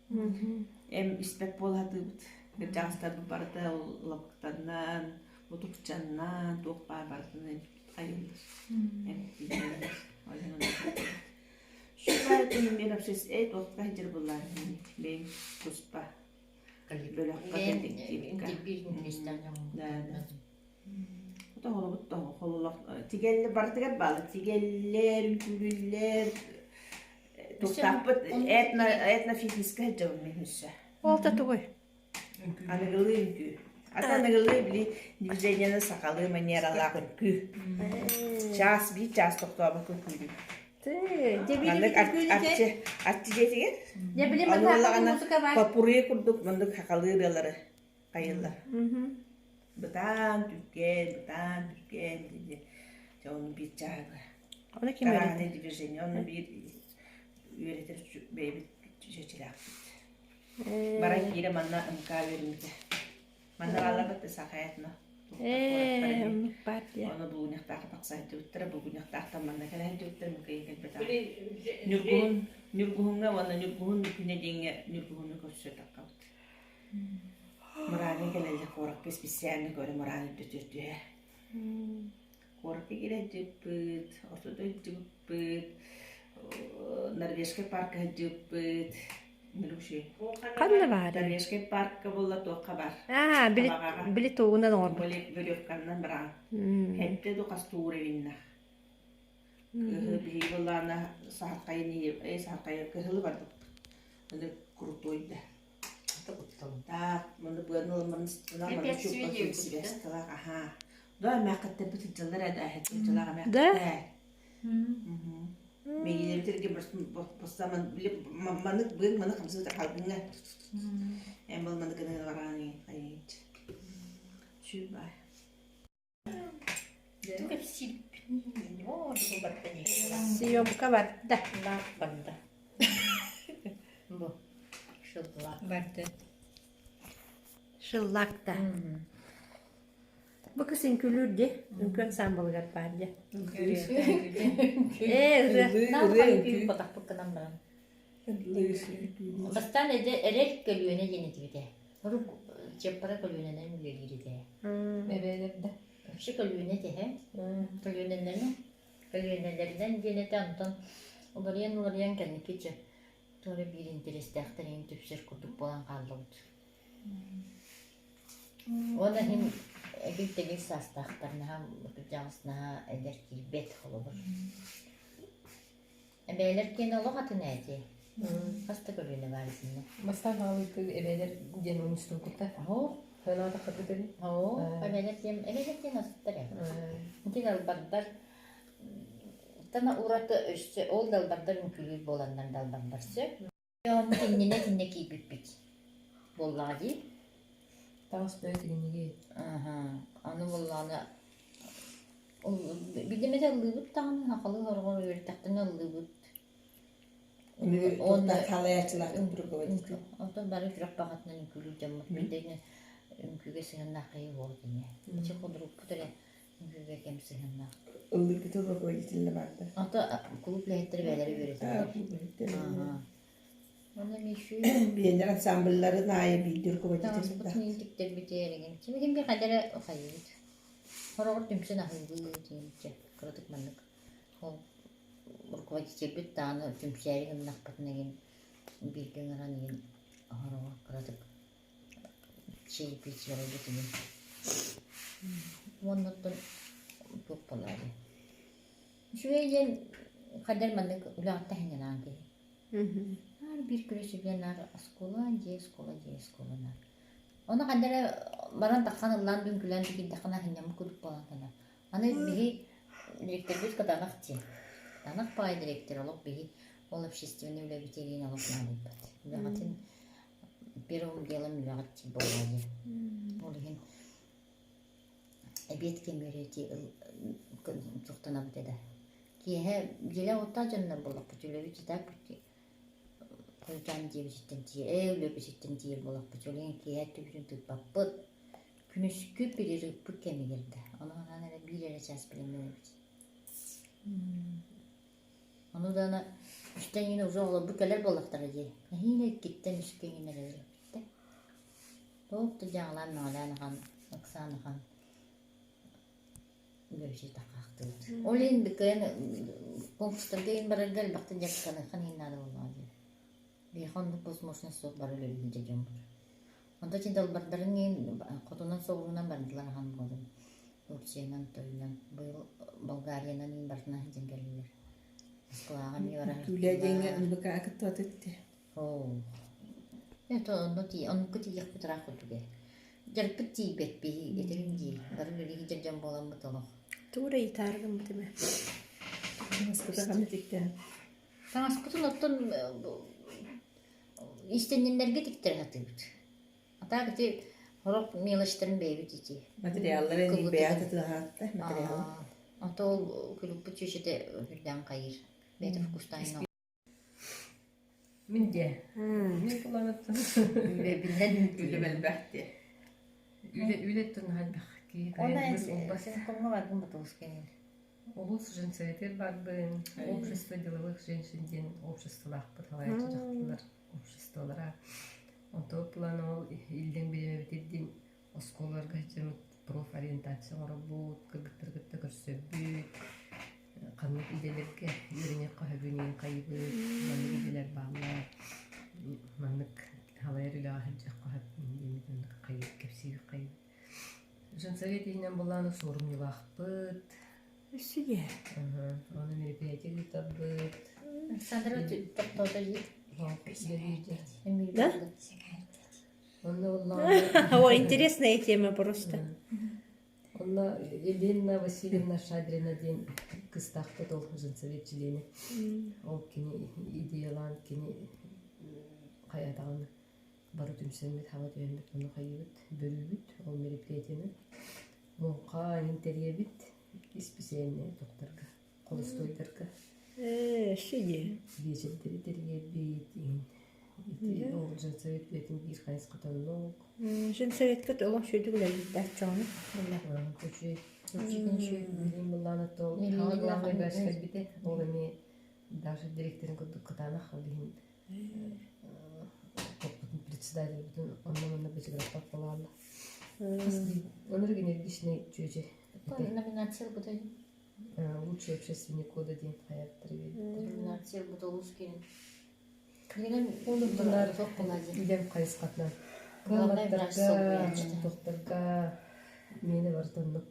Эм испэт буола сатыыбыт. Кырдьаҕастарбыт барыта лапкытаннан, мутукчаннан, туох баар барытын айыллар. Эмтииллэр. Шубаатын мен вообще эй туохха сылдьар буоллаан бэйэм туспа бөлөххө коллективка. Да, да. Тоһолобут хололох тигэллэр барытыгар баалы тигэллэр, үҥкүүлүүллэр Тустаахпыт этно этнофитнеска сылдьабын мин өссө. Ол да тугуй? Аныгылыы үҥкүү. Ата аныгылыы били движениены сахалыы манералаах үҥкүү. Чаас биир чаас тохтообокко үҥкүүлүүр. Маннык арчы арчы дьиэтигэр. Аны буоллаҕына поппуруйа курдук маннык хахалыы ырыалары хайыллар. Бытаан түргэн, бытаан түргэн диye. Дьэ ону биир чааһыга. Ону ким Тараһаны движение, ону биир үөрэтэр бэйэбит чэчилээхпит. Баран киирэ манна МК үөрэммитэ. Манна бааллар Сахаятна. Ээ, оннук баар дии. Ону булгунньахтаахха тахса сылдьыбыттара, булгунньахтаахтан манна кэлэ сылдьыбыттара, мыкыйа кэлбэтэх. Ньургуһун, Ньургуһуҥҥа уонна Ньургуһун күнэ диэҥҥэ Ньургуһуну көрсө таххабыт. Мурааны кэлэллэр куоракка специально көрө мураан үрдүтүр түһэ. Куоракка киирэ сылдьыбыппыт, орто дойдубуппут, Норвежскай парка сылдьыбыппыт, Ханна баарый? Норвежскай парка буолла туохха бар? Аа, били били тугунан оҥорбут. Веревканнан бараҕын. Хэттэ ду хастуур эбиннэх. Кыһы биһиги буоллаана саһархайын э саһархайы кыһылы барбыппыт. Аны крутой да. Так, маны быаны ылыммын манны чуппа связкалаах аха. Да эмээххиттэрбит сылдьаллар ээ да сылдьалаах эмээххиттэр. Миигинэбитиргэ бастаман манык быын маны хамсыыта халгыҥҥа. Эн был маны гына барааны айыт. Сүбай. Съемка барда. Барда. Бу. Шыллак. Барда. Шыллакта. Бу кыс үҥкүүлүүр дии. Үҥкүү ансаамбылыгар баар дии. Ээ, ырыа. Ботахпыт гынан баран. Бастаан эрэл көлүөнэ диэн этибитэ. Урук чыаппара көлүөнэнэн үлэлиир этэ. Эбээлэр да. Вообще көлүөнэ этэ Көлүөнэлэрин көлүөнэлэринэн диэн этэ онтон уларыйан-уларыйан кэнники чэ туора биир интэриэстээхтэр иһин түпсэр курдук буолан хааллыбыт. Уонна иһин эгил-тэгил саастаахтар наһаа кырдьаҕас наһаа эдэр киирбэт холобур. Эбээлэр киэнэ олох атын ээ Хас да көлүөнэ баар итиннэ. Бастаан хаалыытыы эбээлэр диэн унустубуккута. Оо, Санаатаххыт ини. оо, эбээлэр диэн эбээлэр диэн астар ээ. Ити далбардар тана ураты өссө ол далбардар үҥкүүлүүр буоланнар далбардар сөп. Дьоммут иннинэ итиннэ киирбиппит буоллаҕа дии. Таҥас бөйө тигинньиги. Аха, аны буоллаҕына билимэтэ ыллыыбыт даҕаны, сахалыы сороҕор үөрдэхтэринэ ыллыыбыт. Уонна халайааччылаахтык руководитель. Онтон бары сүрэх баҕатынан үҥкүүлүүр дьоммут билигин үҥкүүгэ сыһыаннаах киһи буолбут ини. Ити кудуруппут эрэ үҥкүүгэ кэм сыһыаннаах. Ыллыыргыт руководитель барда. Ото клуб үлэһиттэрэ бэйэлэрэ үөрэтэллэр. Онно Миши Биэннэр ансамблларын аайы биирдии руководитель таҥаспытын илдьиттэрбитээригин. Симигин би хадара хайыыбыт. Хороҕор түмсэн аһыыбыт диэнчэ кыратык маннык. Ол руководительбит даҕаны түмсээри гыннахпытына игин бииргэ ыҥыран игин хороҕор кыратык чаепитие битигин. Уонна оттон туох буолаарай. Үчүгэй диэн хадэр маннык үлэҕиттэн сынньанаан киһи. Наар биир күрүсүгэ наар оскуола, дьиэ, оскуола, дьиэ, оскуола наар. Ону ханна эрэ баран тахсан ыллаан дүҥкүлээн киирдэххинэ сынньаммыт курдук буолан кэлэр. Аны биһи дириэктэрбит кытаанах дьиэ. Кытаанах баҕайы дириэктэр олох биһи ол общественнай үлэбитигин олох наадыйбат. Үлэҕитин первым делом үлэҕит буолуо диэн. Ол иһин эбиэт кэмигэр ити суохтанабыт этэ. Киэһэ дьиэлээх-уоттаах дьоннор буоллахпыт, үлэбит итак хойутаан дьиэбититтэн тиийэ, ээ үлэбититтэн тиийэр буоллахпыт, ол иһин киэһэ өттүбүтүн тыыппаппыт. Күнүскү перерывпыт кэмигэр да, ону анаан эрэ биир эрэ чаас бэлэмнэнэбит. Ону даҕаны үстэн иҥин уже оҕолорбут кэлэр буоллахтара дии. Нэһиилэ иккиттэн үскэ иҥин эрэ эбиттэ. Туох да дьаҥалаан-мэҕэлээн ахан, ыксаан ахан үлэбитин Ол иһин кыайан конкурстарга иһин барарга элбэхтик дьарыктаныахха иһин наада буоллаҕа дии. Биһиэхэ оннук возможность суох бары үлэлиир дьоммут. Онтон ити далбардарын иһин хотунан-соҕуруунан бардылар ахан буолан. Турциянан, тойунан, быйыл Болгариянан иһин барытынан сылдьан кэллилэр. Москваҕа эмиэ бара Түлэ диэҥҥэ сырыттылар. НБК кыттыбат этэ. Оо. Это онно тиий, оннукка тиийиэхпит ыраах курдук ээ. Дьарыкпыт тиийбэт биһи, этэрим дии, бары үлэлии дьон буоламмыт олох. Тугу эрэ ыйытаары гыммытым ээ. Таҥаспытын оттон иистэнньэннэргэ тиктэрэ сатыыбыт. А так ити сорох мелочтарын бэйэбит ити. Материаллары бэйэ тытыһаатта материал. А то ол күлүкпүт чүөчэтэ үрдээн хайыыр. Бэйэтэ вкустаайын Мин дьэ. Мин куланыттан. Биллэн Үлэ элбэх дии. Үлэ үлэттэн элбэх киһи Она кайбыс улбас. синкомҥа баргын бутуускайын. Улус женсоветер барбын, общество деловых женщин диэн обществолаахпыт халайаччы дьахталлар обществолара. Онтон план ол иллэҥ бириэмэбитир диэн оскуолаларга сылдьаммыт профориентация оҥоробут, кыргыттары кытта көрсөрбүт, ханнык идэлэргэ үөрэниэххэ сөбүн хайыбыт, маннык идэлэр бааллар, маннык халайар үлэҕэ сылдьыахха сөп диэммит оннук хайыы кэпсиир хайыбыт. Женсовет иһинэн былааны суорумньулаахпыт. Өссө дьэ. Аны мероприятие ыытарбыт. Александра тохтоото дии. Да? Онно буоллаҕына О, интересная тема просто. Онно Елена Васильевна Шадрина диэн кыстаахпыт ол женсовет чилиэнэ. Ол кини идеялаан кини хайатаҕын бары түмсэммит, хаба түһэммит, ону хайыыбыт, бөрүүбүт ол мероприятиены. Муҥха иһин тэрийэбит, исписээлинэй тохторго, холостуойдарга. Ээ, өссө дии. Биэчэрдэри тэрийэбит, иһин ити ол женсовет үлэтин биир хайысхата оннук. Женсоветкыт олох үчүгэй үлэлиирдээх дьону. Үчүгэй. Билим былаана ол хаҥа главный бэс кэлбитэ. Ол эмиэ даже директорын курдук кытаанах ол иһин председателбитин онно-манна бычыгыраппат буолаалла. Онор энергичный чүөчэ. Номинация ылбыта Лучший общественник года диэн хайаттар Номинация ылбыта олус киэн. Оннуктар үлэм хайысхатынан. Кыамматтарга, тохторго миэнэ барыта оннук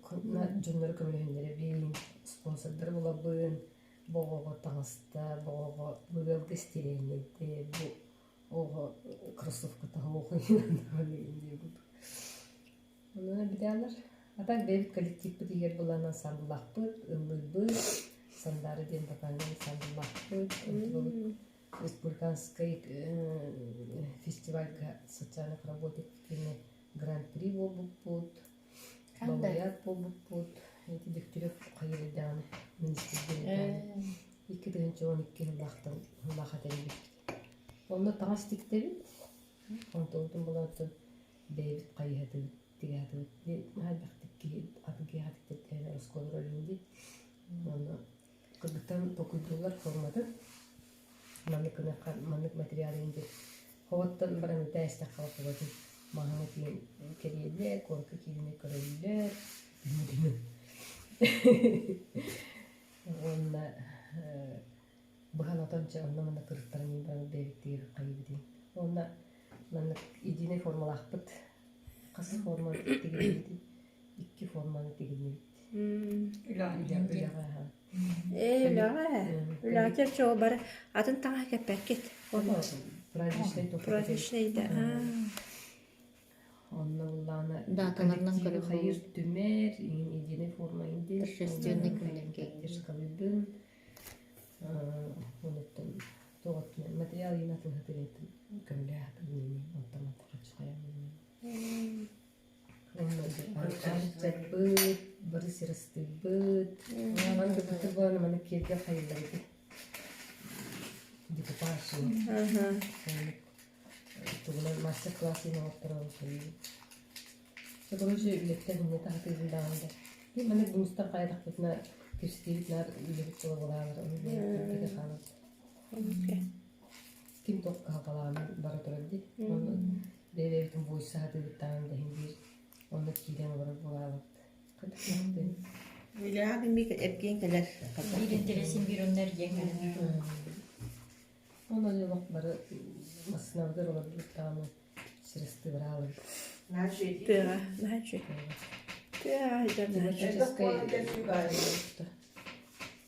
дьоннору көмөлөһүннэрэбин, спонсордары булабын, боҕоҕо таҥаста, боҕоҕо быылга истириэнньэйдэ, бу оҕо кроссовката диэбит. Онон бүтээлэр. А так бэйэбит коллективпыт иһигэр булан ансамбллаахпыт, ыллыырбыт, Сандаара диэн вокальнай ансамбллаахпыт, онтубут республиканскай фестивальга социальных работник киинэ гран-при буолбуппут, лауреат буолбуппут. Ити Дегтярев хайырдааны министрдэрдээн 2012 сыллаахтан сыллаах этэрбит. Онно таҥас тиктэбит. Онтубутун булааттан бэйэбит хайыһатыбыт, тигээтибит. Наһаа элбэхтик киһи атын киһиэхэ тиктэрдээн оскуолалар өлүн дии. Онно кыргыттан толкуйдууллар форматын. Маннык гыныахха, маннык материал иһин диэн. Хоботтон баран итээстэххэ хоботун маһыҥа тиийэн кэриэллэр, куоракка кииринэ көрөллөр. Уонна быһан отон дьэ онно-манна кырыттаран баран бэйэбит хайыыбытый. Уонна маннык единый формалаахпыт. Хас форманы тигиннибит? Икки форманы тигиннибит. Үлэҕэ. Ээ, үлэҕэ. Үлэҕэ чэрчи бары атын таҥаһа кэппэккит. Праздничный Праздничный да. Онно буллаана Даталарынан көрө хайыр түмэр, единый форма инди. Торжественный күннэргэ. Поддержкалыыбын. Онуттан тоҕоттун материал иин атылыһытыгайтын көмөлөһө онтон хаччы Ыччаппыт, бары сырастыйбыт. Маны кытта буолан маны киэргэ хайыллар ити. Декупаж. Тугунан мастер-класс иин оҥотторон хайыы. Короче, үлэттэн инньэ таһытыыбын даҕаны да. Мин маны бунустан хайдахпытына кэпсэтиибит наар үлэбит буола буолаалар. Ону билбэккэ хаалан. Ким туох кыһалҕалааҕын бара турар дии. Онно бэйэ-бэйэбитин буойса сатыыбыт даҕаны да иһин биир онно киирэн олорор буолаабыт. Үлэҕэ киммик эргиэн кэлэр. Биир интэриэсин биир онно эргиэн кэлэр. Онон олох бары массыынабытыгар олордубут даҕаны средстволаабыт. Тыаҕа, наһаа үчүгэй. Тыаҕа сылдьар наһаа үчүгэй.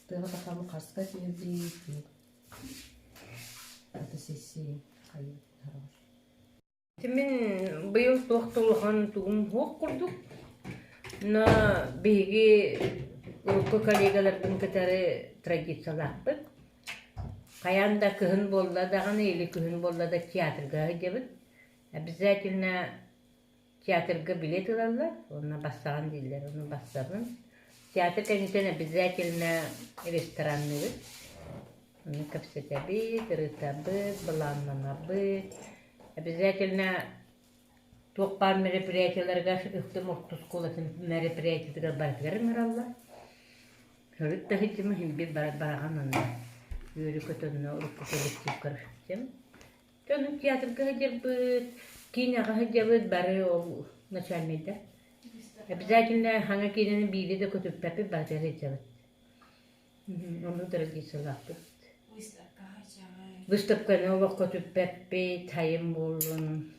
Тыаҕа тахамы харска түһэрбит, Мин быйыл туох да улахан тугум суох курдук. Но биһиги Урукку коллегаларбын кытары традициялаахпыт. Хайаан да кыһын буолла даҕаны или күһүн буолла да театрга сылдьабыт. Обязательно театрга билет ылаллар, уонна бассаҕын дииллэр, ону бассабын. Театр кэнниттэн обязательно ресторанныыбыт. Онно кэпсэтэбит, ырытабыт, былааннанабыт. Обязательно туох баар мероприятиеларыгар Өктөм орто оскуолатын мероприятиетыгар барытыгар ыҥыраллар. Төрүт да сылдьыма син биир бараҕан онно үөрүү-көтө онно урукку коллективкар сылдьым. Дьону театрга сылдьарбыт, киинэҕэ сылдьабыт бары ол начальнайдар. Обязательно хаҥа киинэни биири да көтүппэппит барытыгар сылдьабыт. Оннук традициялаахпыт. Выставканы олох көтүппэппит, хайым буоллун.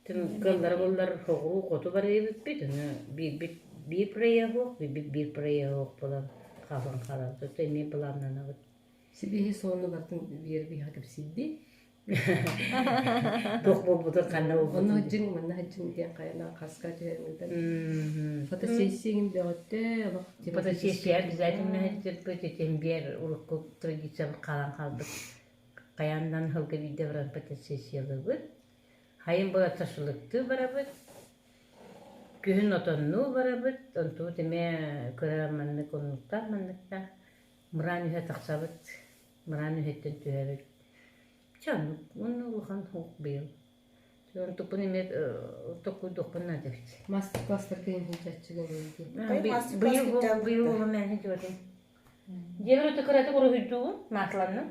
Кыаллара буоллар соҕуруу хоту барыйбыппыт, ону биирбит биир проеһуох, биирбит биир проеһуох буолан хаалан хаалабыт. Оттон эмиэ былааннанабыт. Сибиэһи суолну бартын биэр биһиэхэ кэпсиирдии. Туох буолбутун ханна Онно буолбутун. сылдьыҥ, манна сылдьыҥ диэн хайанаан хаска түһэрмитин. Фотосессия бөҕөттө, олох Фотосессия обязательно сылдьырбыт, итин биэр урукку традициябыт хаалан хаалбыт. Хайааннан сылга биирдэ баран фотосессиялыыбыт. Хайын буолар шашлыктыы барабыт. Күһүн отоннуу барабыт, онтубут эмиэ кыра маннык оннуктаах манныктаах. Мыраан үһэ тахсабыт, мыраан үһэттэн түһэбит. Чэ оннук, уонна улахан суох быйыл. Онтукпун эмиэ токкуйдуохпун наада эбит. Мастер-класстарга иһин Быйыл быйыл уолум мээнэ дьуотун. Дьиэбэр өтө кыратык уруһуйдуубун, масланным.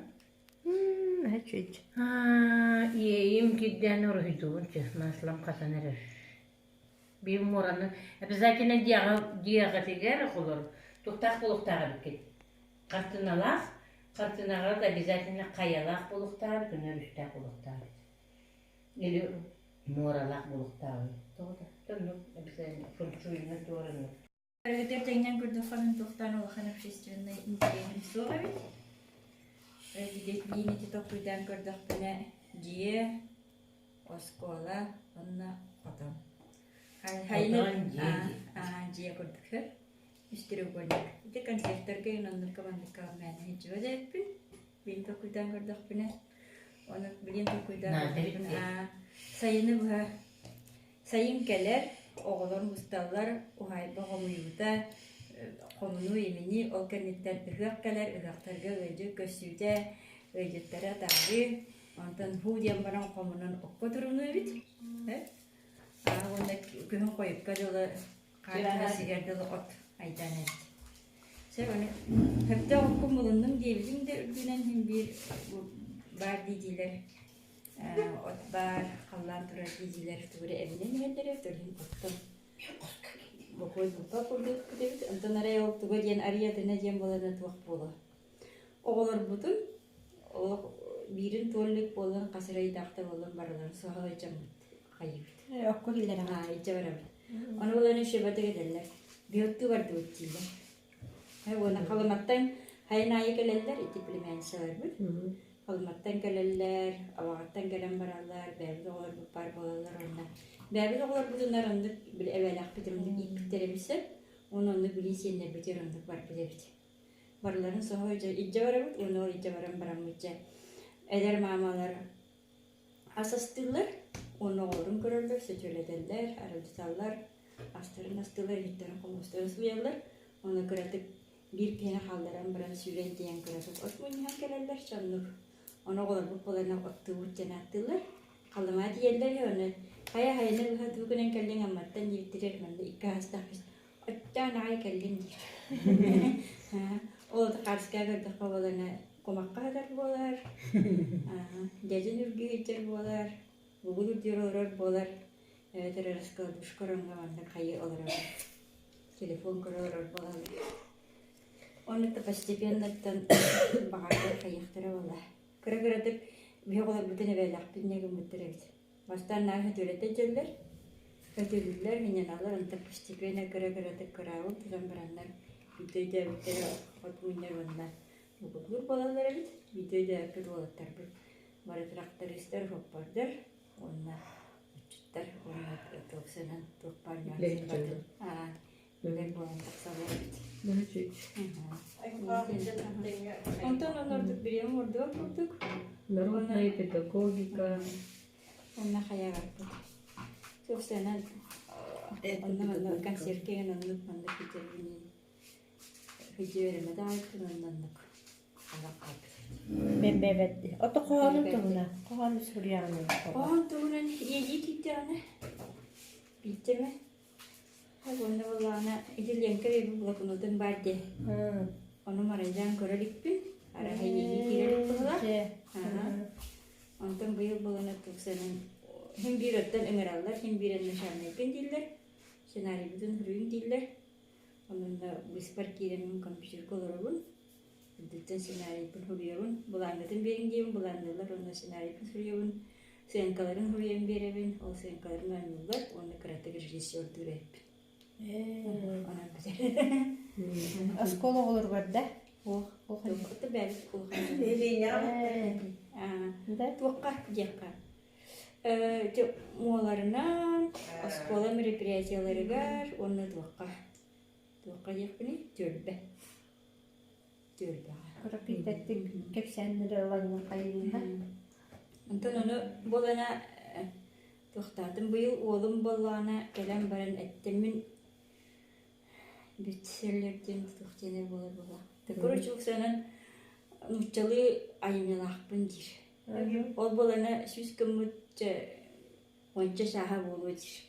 Иэйим кирдээн уруһуйдуубун чэ, маслам хасан эрэр. Биир муораны обязательно дьиэҕэ дьиэҕитигэр оҕолор туохтаах буолуохтаах эбиккит? Хартыыналаах, хартыынаҕа да обязательно хайалаах буолуохтаах эбит, уонна өрүстээх буолуохтаах эбит. Или муоралаах буолуохтаах эбит. Тоҕо да? Оннук обязательно фэншуйна туораннык. Өрүтэр тэҥнэн көрдөххө мин туохтаан улахан общественнай интэриэһим суох эбит. Биин ити толкуйдаан көрдөхпүнэ дьиэ, оскуола уонна хотон. Хотон, дьиэ дьиэ курдук сөп. Үс треугольник. Ити концерттарга оннукка манныкка мээнэ сылдьыбат эбиппин. Билин толкуйдаан көрдөхпүнэ. Ону билин толкуйдаан көрдөхпүнэ сайыны быһа Сайын кэлэр, оҕолор мусталлар, уһаайба хомуйуута, хомунуу-иминии, ол кэнниттэн ыһыах кэлэр, ыһыахтарга ыалдьыт көрсүүтэ, ыалдьыттары атаарыы, онтон һуу диэн баран хомунан окко турунуу эбит. Аа уонна күһүн хойукка дылы хаар сигэр дылы от айдаан эбит. Сөп аны сөптөөх оккун булуннум диэбитим да үрдүнэн син биир баар дии-диилэр От баар, халлаан турар дии-диилэр тугу эрэ эбинэн иһэллэрэ, төрүн оттон бокуой булпат курдук эбит. Онтон арай ол туга диэн арыйатына диэн буолана туох буолуо. Оҕолорбутун олох биирин туоллук буолан хас эрэ ыйдаахта буолан барыларын суһалайдьаммыт хайыыбыт. Окко киллэрэн. Аа, илдьэ барабыт. Ону булан еще кэлэллэр. Биоттуу бардыбыт дииллэр. Уонна Халыматтан хайын аайы кэлэллэр ити племянницаларбыт. Халыматтан кэлэллэр, Абаҕаттан кэлэн бараллар, бэйэбит оҕолорбут баар буолаллар уонна бэйэбит оҕолорбутунар оннук били эбээлээхпит оннук ииппиттэр эбит сөп. Уонна оннук билии сиэннэрбитигэр оннук барбыт эбит. Барыларын соһо илдьэ барабыт уонна ол илдьэ баран бараммыт дьэ эдэр маамалар ас астыыллар уонна оҕолорун көрөллөр, сөтүөлэтэллэр, аралдьыталлар, астарын астыыллар, иһиттэрин-хомуостарын сууйаллар. Уонна кыратык биир киһини хаалларан баран сүүрэн тиийэн кыратык от мунньуһан кэлэллэр соннук. Ону оҕолорбут буоланнар оттуубут диэн ааттыыллар. Халымаа тиийэллэр үһү, ону хайа хайаны быһа туу гынан кэллиҥ Амматтан диэбиттэригэр манна икки аһастаах Оттоон аҕай кэллин диир. Ол Харская көрдөххө буолана кумахха сытар буолар, дьэдьэн үргүү сылдьар буолар, бугул үрдүгэр олорор буолар, эбэтэр раскладушка ороҥҥо маннык хайыы олорор, телефон көрө олорор буолаллар. Ону постепенноттан баҕардар хайыахтара буолла. Кыра-кыратык биһи оҕолорбутун эбээлээхпит инньэ гыммыттар эбит. Бастаан наар сөтүөлэтэ дьэллэр, сөтүөлүүллэр, минньаналлар, онтон постепенно кыра-кыратык кыраабыл тутан бараннар биирдэ өйдөөбүттэрэ от мунньар уонна бугуллуур буолаллар эбит. Биирдэ өйдөөбүппүт уолаттарбыт бары трактористар, хоппордор уонна отчуттар уонна туохсанан туох баар ньуансын батын. Үлэр буолан тахсаллар эбит. Онтон онно ордук бириэмэ ордуга курдук. Народная педагогика. Онно хайаҕарбыт. Собственно, онно манна концертка оннук маннык күтэрбинин күтүөрэмэ даҕайыппын онно оннук Мен бэбэт. Ото хоһоонун туһунан, хоһоон суруйаҕын. Хоһоон туһунан иэйии киирдэҕинэ биирдэ Уонна буоллаҕына ити Ленка биэрбит блокнотун баар дии. Ону марайдаан көрө иликпин. Арааһа иэйии киирэ илик быһыылаах. Онтон быйыл буолан тупсанан син биир оттон ыҥыраллар, син биир начальникпын дииллэр, сценарийбытын суруйуҥ дииллэр. Онон да быыспар киирэммин компьютерга олоробун. Үрдүттэн сценарийбын суруйабын, былааҥҥытын биэриҥ диибин, былаанныыллар уонна сценарийбын суруйабын, сценкаларын суруйан биэрэбин, ол сценкаларын оонньууллар уонна кыратык режиссердуур эбиппин. Онон бүтэр. Оскуола оҕолоругар да? Туохха бэйэбит улахан Туохха диэххэ. Муоларынан, оскуола мероприятиеларыгар уонна туохха. Туохха диэхпиний? Түөлбэ. Түөлбэҕэ. Кыра кэпсээннэри ыланнар хайыына. Онтон ону буолана туохтаатым быйыл уолум буоллаҕына кэлэн баран эттим мин бестселлер диэн туох диэнэ буолар буолла. Короче, уксанан нууччалыы айымньылаахпын диир. Ол буолана сүүс гыммыт уонча сааһа буолуо диир.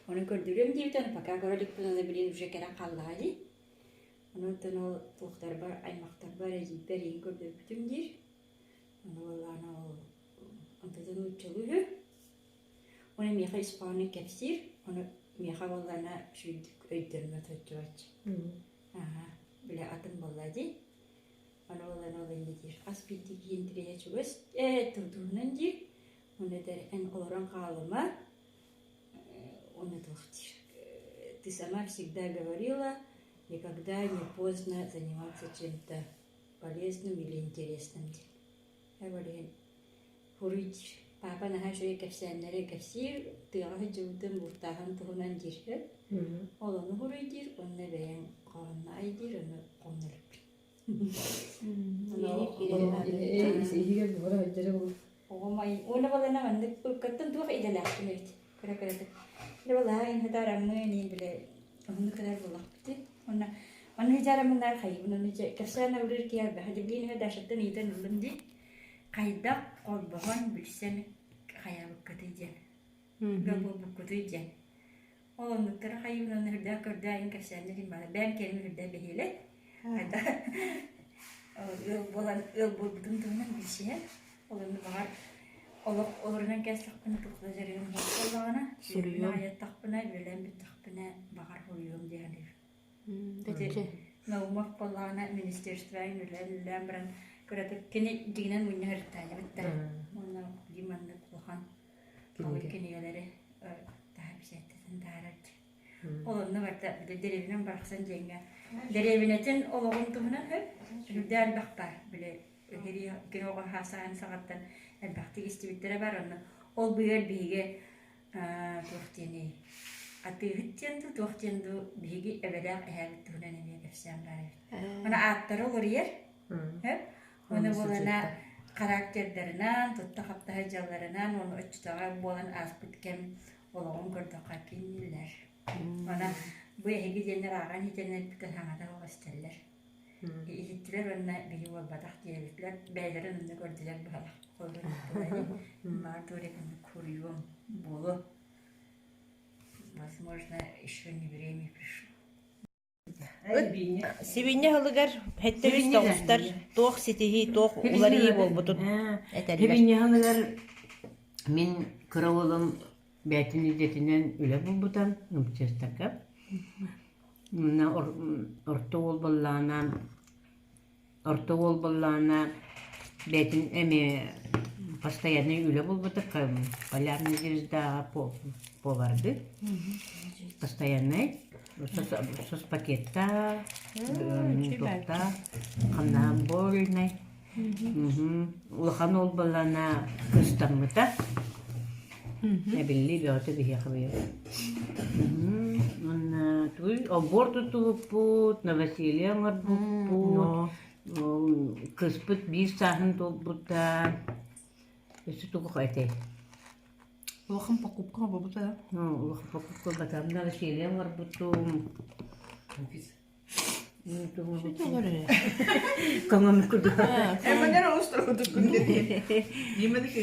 Ону көрдөрүөм диэбитэ, пока көрө иликпин, аны билин уже кэлэн хааллаҕа дии. Онон ол туохтарбар, аймахтарбар, эдьиийбэр иһин көрдөрбүтүм диир. Ону буоллаҕына ол онтутун нууччалыы үһү. Ону миэхэ ис хоһоонун кэпсиир, ону миэхэ буоллаҕына үчүгэйдик өйдөрүмэ сылдьыбат. Аһа, бile атын буолла дии. Ону буоллаҕына ол инньэ диир. Хас биирдии киһи интэриэһэ чугас, ээ тутуһунан диир. Ону этэр эн олорон хаалыма, он этого Ты сама всегда говорила, никогда не поздно заниматься чем-то полезным или интересным диэн. Эбэлиһин хуруй диир. Папа наһаа үчүгэй кэпсээннэри кэпсиир, тыаҕа сылдьыбытын, бултааһын туһунан диир. Ол ону хуруй диир, уонна бэйэҥ хоһоонно ай диир, ону хомно иликпин. Иһигэр буора сылдьара буолуо. Оҕом ай уонна балана маннык ыккаттан туох идэлээхпин эбит кыра кыратык. Дьэ балаһа инһытаараммын иин билэ уһуннук кэлэр буоллахпыт. Уонна маннык дьаараммыннаар хайыбын ону дьэ кэпсээн абырыыр киһи элбэхэ дьэ билиин Дашаттан ыйытан ыллым дии. Хайдах холбоһон билсэн хайаабыккытый диэн. Ыал буолбуккутуй диэн. Ол оннуктары хайыбын онно үрдээх көрдөөн кэпсээннэрин баара. Бэйэм кэлин үрдээх бэһиэлэй. Хайдах ыал буолан ыал буолбутум туһунан билсиһэн ол онно баҕар олох олорунан кээстэхпинэ туох да дьарыгым суох буоллаҕына Суруйуом. айаттахпына үлэлээн бүттэхпинэ баҕар суруйуом дии саныыбын. Ити Наумов буоллаҕына министерствоҕа үлэлээн баран кыратык кини дьиҥинэн мунньа сырыттаайабыт да уонна биир маннык улахан кинигэлэри таһа бэчээттэтэн таһаарар Ол онно барыта били дэриэбинэм барахсан диэҥҥэ дэриэбинэтин олоҕун туһунан сөп сүрдээх элбэх баар били кини оҕо сааһын саҕаттан элбэхтик истибиттэрэ бар онно ол быыһыгар биһиги туох диэний атыыһыт диэн дуу туох диэн дуу биһиги эбэлээх эһээбит туһунан эмиэ кэпсээн баар эбит Аны ааттара уларыйар сөп уонна буолана характердарынан тутта-хапта сылдьалларынан уонна оччотооҕу буолан ааспыт кэм олоҕун көрдөххө кинилэр. Онон бу эһиги диэннэр ааҕан иһитэннэр бүтэн саҥата суох истэллэр. Иһиттилэр уонна биһи буолбатах диэбитлэр, бэйэлэрин онно көрдүлэр быһалар. Маар куруйуом буолуо. Возможно, еще не время пришло. Сибиинньэ аһылыгар сэттэ тоҕустар туох ситиһии, туох уларыйыы буолбутун этэллэр. Сибиинньэ аһылыгар мин кыра уолум бэйэтин идэтинэн үлэ булбута МЧС-тарга. Орто уол буоллаҕына Орто уол буоллаҕына бэйэтин эмиэ постояннай үлэ булбута полярный звездаҕа поварды постояннай соцпакеттаах туохтаах хамнаһа больнай улахан уол буоллаҕына кыстаммыта эбиллии бөҕөтө биһиэхэ быйыл уонна. Туй олбуор туттубуппут, новоселье оҥорбуппут, кыспыт биир сааһын туолбута. Өссө тугу этэй? Улахан покупка оҥорбута. Улахан покупка ылбатам, новоселье оҥорбутум. Көҥөм курдук. Эмэнэр олус тургутук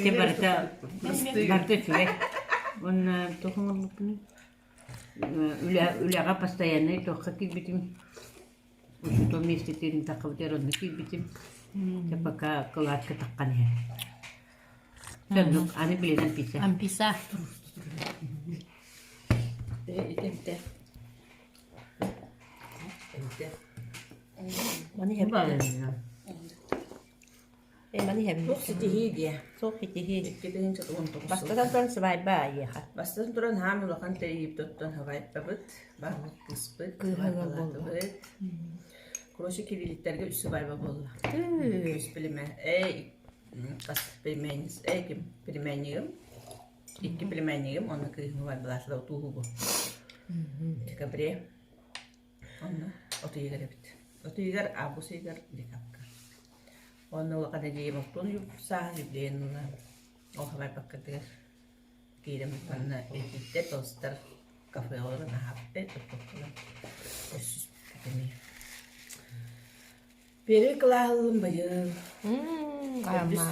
Те барыта барыта үчүгэй. Уонна туох оҥорбуппунуй? Үлэ үлэҕэ постояннай туохха киирбитим. Учуутал миэстэтин таххыбытыгар онно киирбитим. Те пока кылааска таххан иһэр. Соннук аны билинэн писа. Амписа. Итинтэ. Маны иһэбин. Маны иһэбин. Туох ситиһии диэ. Суох ситиһии. 2019 Бастатан туран сыбаайба айыаха. Бастатан туран хаам улахан тэрийип тоттон хавайпабыт, барбыт кыспыт, Кыыһа ыал буолла. Короче, кириллиттэргэ үс сыбаайба буолла. Үс племя, эй, хас племянниц, эй, ким племяннигым, икки племяннигым, онно кыыһым сыбаайбалаатылар утууһугу. Декабре. Онно от ыйыгар эбит. От ыйыгар, август ыйыгар декабрга. Онно улахан эдьиийим оттон сааһын юбилейын ылла. Ол хабайбаккытыгар киирэн манна илдьиттэр, толстар кафе олорон аһаабыт, туппуккунан өссүспүт эмиэ. Первый кылааһыллым быйыл. Төрдүс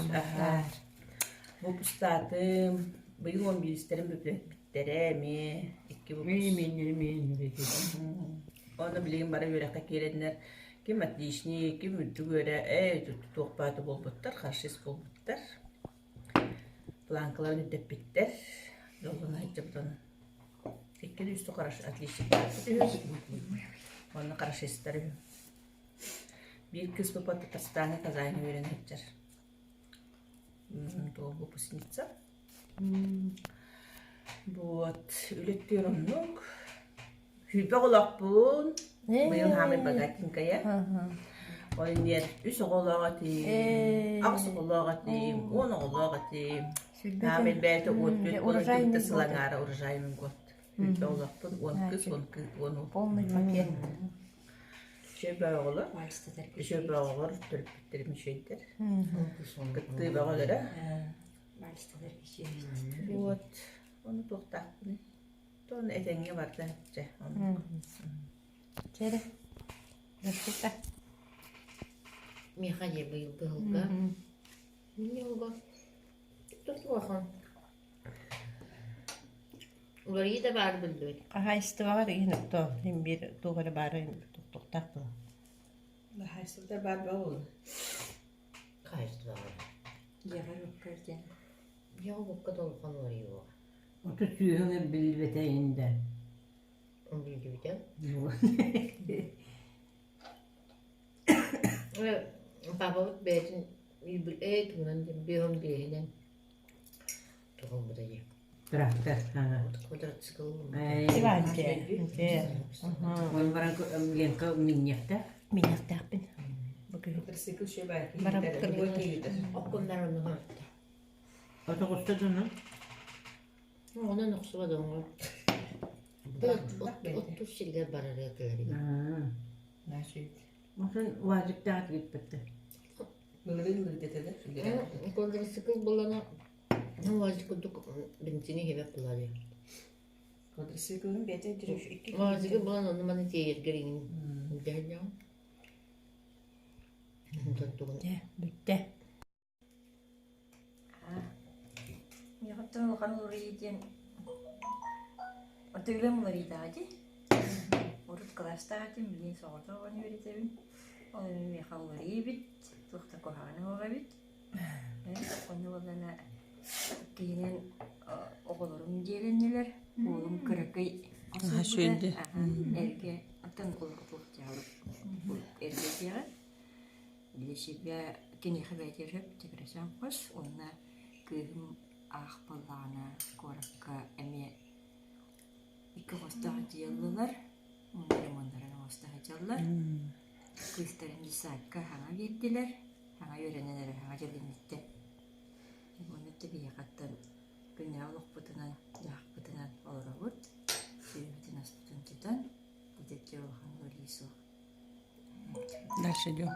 выпустаатым. Быйыл он биристэрим бүппүттэрэ эмиэ. Икки выпуск. Онно билигин бары үөрэххэ киирэннэр ким отличник, ким үрдүк үөрэ, ээ туох баата буолбуттар, харшист буолбуттар. Планкаларын үрдэппиттэр. Дьоллоно сылдьабыт онон. Иккини үстү отличниктаахпыт үһү. Уонна хорошистар үһү. Биир кыыс папа Татарстаҥҥа Казаҥҥа үөрэнэ сылдьар. Туох выпускница. Вот, үлэттиир оннук. Сүүрбэх олохпун. Быйыл хаамай богатенькая. Ол иннигэр үс оҕолоох этим, аҕыс оҕолоох этим, уон оҕолоох этим. Хаамай бэйэтэ уон түөрт буолан сыл аҥаара урожайный год. Сүүрбэх олохпун, уон кыыс, уон кыыс, уон уол. Полный пакет. Үчүгэй бөҕө Үчүгэй бөҕөҕөр төрөппүттэрим үчүгэйдэр. Кыттыы бөҕөлөрө. Вот. Ону туохтаахпыный? Тону этэҥҥэ барда чэ. Чэрэ. Настука. Миэхэ дьэ быйылгы сылга. Минньигэ Тут улахан. Уларыйыы да баар биллибэт. Хаһаайыстыбаҕар иһин отто син биир туох эрэ баара туттуохтаах буолар. Хаһаайыстыбата баар буолла. Хаһаайыстыбаҕар. Дьиэҕэр уккар диэн. Дьиэҕэ укка да улахан уларыйыы буолар. Отут сүүһүҥ биллибэтэ инде. Биллибитэ. Папабыт бэйэтин ээ тугунан биэһин биэһинэн тугулбута дии. Трактор. Квадроцикл. Ол баран Ленка минньиэхтээх. Минньиэхтээхпин. Бу күһүн. Квадроцикл еще баар. Барабыт кыргыттар. Оккуннар онно барытта. Отоҕуста дьону. Онон охсуба доҥор. Оттур сиригэр барарыга кэлэригэр. Онтон уазиктаах гиппэттэр. Былырыын лыытэтэлэр. Квадроцикл булана уазик курдук бензини хебек булар. Квадроциклын бэйэтин түрүш икки. Уазигы булан ону маны тиэйэргэр иҥин дэһэллэҕин. Онтон тугун. Бүттэ. Миэхэттэн улахан уларыйыы диэн Ото үлэм уларыйдаҕа дии. Урут кылаастаах этим, билигин соҕотох оҕону үөрэтэбин. Ол эмиэ миэхэ уларыйыы эбит, туох да куһаҕана суох эбит. Ону буоллаҕына иккиһинэн оҕолорум дьиэлэннилэр. Уолум кыракый эргэ оттон эргэ дьиэҕэ Для себя киниэхэ бэйэтигэр сөп декоративный хос уонна кыыһым аах буоллаҕына куоракка эмиэ икки хостоох дьиэ ыллылар уонна ремоннарын оҥосто сылдьаллар. Кыыстарын детсадка саҥа биэрдилэр, саҥа үөрэнэн эрэр, саҥа дьэлинниттэр. Уонна өттө биһиэхэттэн күннээҕи олохпутунан, дьаһахпытынан олоробут, сүөһүбүтүн-аспытын тутан. Дальше идем.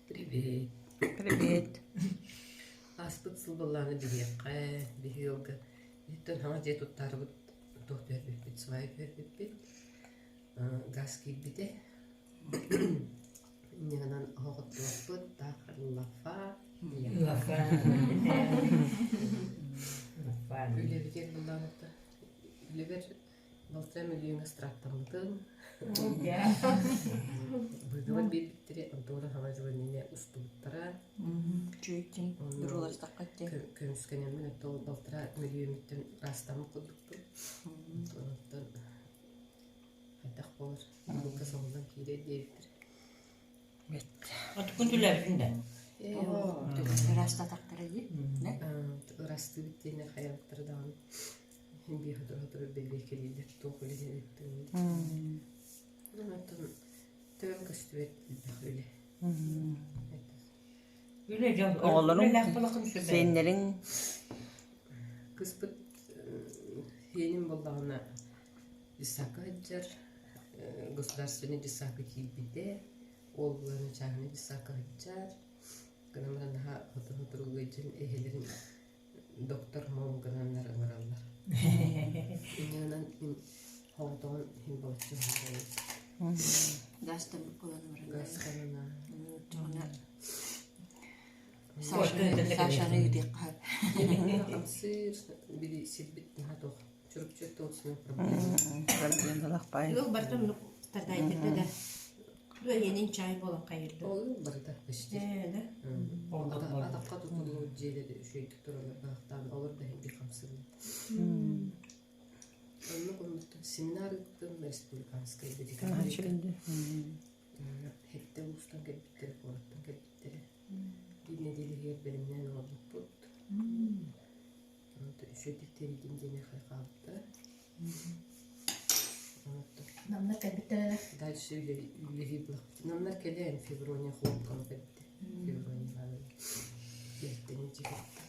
Привет. Привет. Ааспыт сыл былааны биһиэххэ, биһи ыалга иһиттэн хаҥа дьиэ туттаарыбыт туох түһэрбиппит, свай түһэрбиппит. Газ киирбитэ. Инньэ оһоҕоттубаппыт, таах лафа. Лафа. Үлэбитигэр былаанатта. Үлэбэр Балтараа мөлүйүөҥҥэ страттаммытым. Быыгабар биэрбиттэрэ, онтуора хаҥа дьылын устубуттара. Чүөйтин дуруластахха Көмүскэнэммин өттө ол балтараа мөлүйүөмүттэн ыраастаммыт курдукпун. Онтон хайдах буолар, быылка соһуллан киирэр диэбиттэр. Отуккун түлээбитин да? Ыраастатахтара дии. Ырастыыбыт диэннэр хайалыктара даҕаны Биир сотору бэбиэкэлииллэр туох үлэни ыыттыҥый? Онтон төбөм көстүбэт элбэх үлэ. Үлэ дьон Оҕолоруҥ, үлэлээх буолаххын сүбэ. сиэннэриҥ Кыспыт сиэним буоллаҕына детсадка сылдьар, государственный детсадка киирбитэ, уол буолан чааһынай детсадка сылдьар. Гынан баран наһаа сотору-сотору ыалдьан эһэлэрин доктор мом гынаннар ыҥыраллар. Инньэ мин хоҕотоҕун иһин балачча уһун Гастан булан баран. Гастанана. Сашаны ыытыахха. Хамсыыр били сирбит наһаа туох чурупчу туосуна проблема. Проблемалах бай. Ыал барыта оннук тардайдырда да. Дуэйэнин чай буолан хайырда. Ол барыта почти. Ээ, да. Атахха тутуллубут дьиэлэри үчүгэйдик тураллар баахтаан олор да иһин хамсыыллар. Оннук оннуктан семинар ыыттым республиканскай Үчүгэй. Хэттэ улуустан кэлбиттэрэ, куораттан кэлбиттэрэ. Биир нэдиэлэ иһигэр бэлэмнээн оҥорбуппут. Үчүгэйдик тэрийдим диэн хайҕаабыттара. Намнар кэлбиттэрэ. Дальше үлэлии булахпыт. Намнар кэлэн Феврония Хлопкова кэлбитэ. Феврония Ивановна. Киэттэн дьиһэттэ.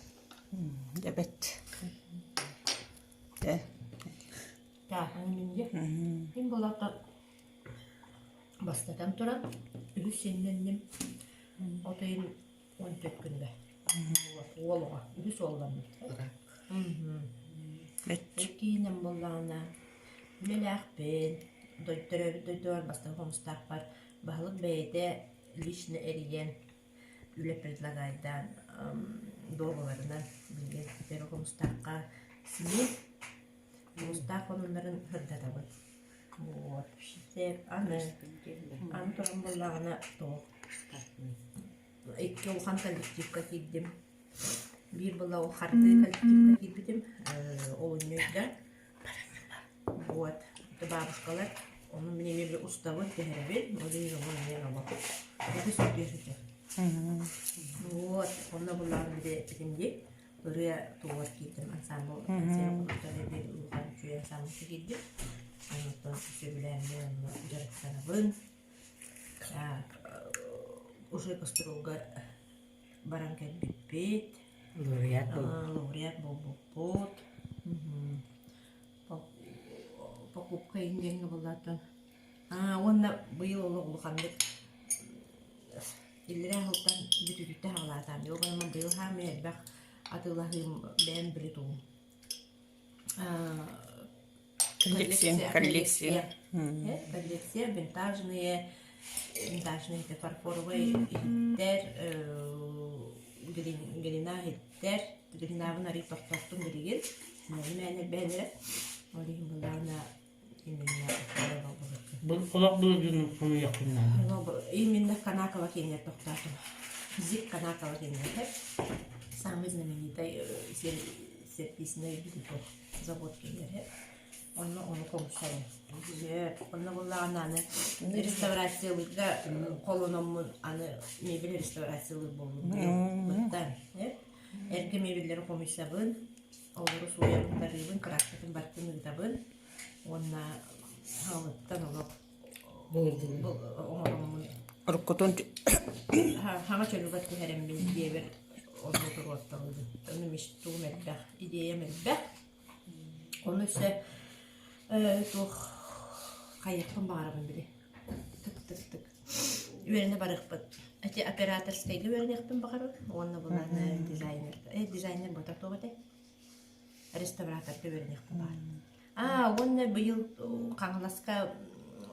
Эбэт. Э. Тааһын минде. Мин болата бастатан туран үһүс синнэнним. Отайын 14 күндэ. Уол оҕо үһүс уолламмыт. Иккиһинэн буоллаҕына үлэлээхпин, төрөөбүт дойдубар бастакы хомустаахпар баһылык бэйэтэ лично эрийэн үлэ предлагайдаан дуогабарынан билигин Первый Хомустаахха сини Хомустаах хонуннарын сырдатабын. Вот. Аны аны туран буоллаҕына туох икки улахан коллективка киирдим. Биир была ол хардыы коллективка киирбитим олунньуйга. Вот. Бабушкалар ону мин эмиэ устабын түһэрэбин, ол иһин ону эмиэ олох это сүрдүө сытар. Вот. Онно буллаҕым били эппитим дии ырыа тугар киирдим ансамбл биир улахан үчүгэй ансамблга киирдим. Онтон сөбүлээммин онно дьарыктанабын. Так, уже гастролга баран кэлбиппит. Лауреат буолбут. Лауреат буолбуппут. Покупка иҥҥэ буоллааттан. Уонна быйыл олох улаханнык иллэрээ сылтан бүтүүтүттэн саҕалаатаам. Ол гынан быйыл хаамыы элбэх атыылаһыым бэйэм били тугум. Коллекция. Коллекция. Коллекция винтажные, винтажные это фарфоровые иһиттэр, глина иһиттэр, глинабын арый тохтоттум билигин. Мээнэ бээнэрэ. Ол иһин былаана именно Бұл олох былыргын хомуйахпын наада. Именно Канакова киэнигэр тохтоотум. Зик Канакова киэнигэр. Самый знаменитый сервисный завод киэнигэр. Онно ону хомусарым. Онно буллаҕына аны реставрациялыырга холономмун аны мебель реставрациялыыр буоллум. Быттан. Эргэ мебеллэри хомуйсабын, олору сууйабын, тарыыбын, краскатын барытын ыытабын. Уонна хаалыттан олох оҥороммун Уруккутун хаҥа чөлүгэр түһэрэммин диэбэр онно туруорталыыбын. Ону мечтуум элбэх, идеям элбэх. Ону өссө туох хайыахпын баҕарабын били. Тык-тык-тык. Үөрэнэ барыахпыт. Эти операторскайга үөрэниэхпин баҕарабын уонна булааны дизайнер. Дизайнер буотар туох этэй? Реставраторга үөрэниэхпин баҕарабын. Аа, уонна быйыл Хаҥаласка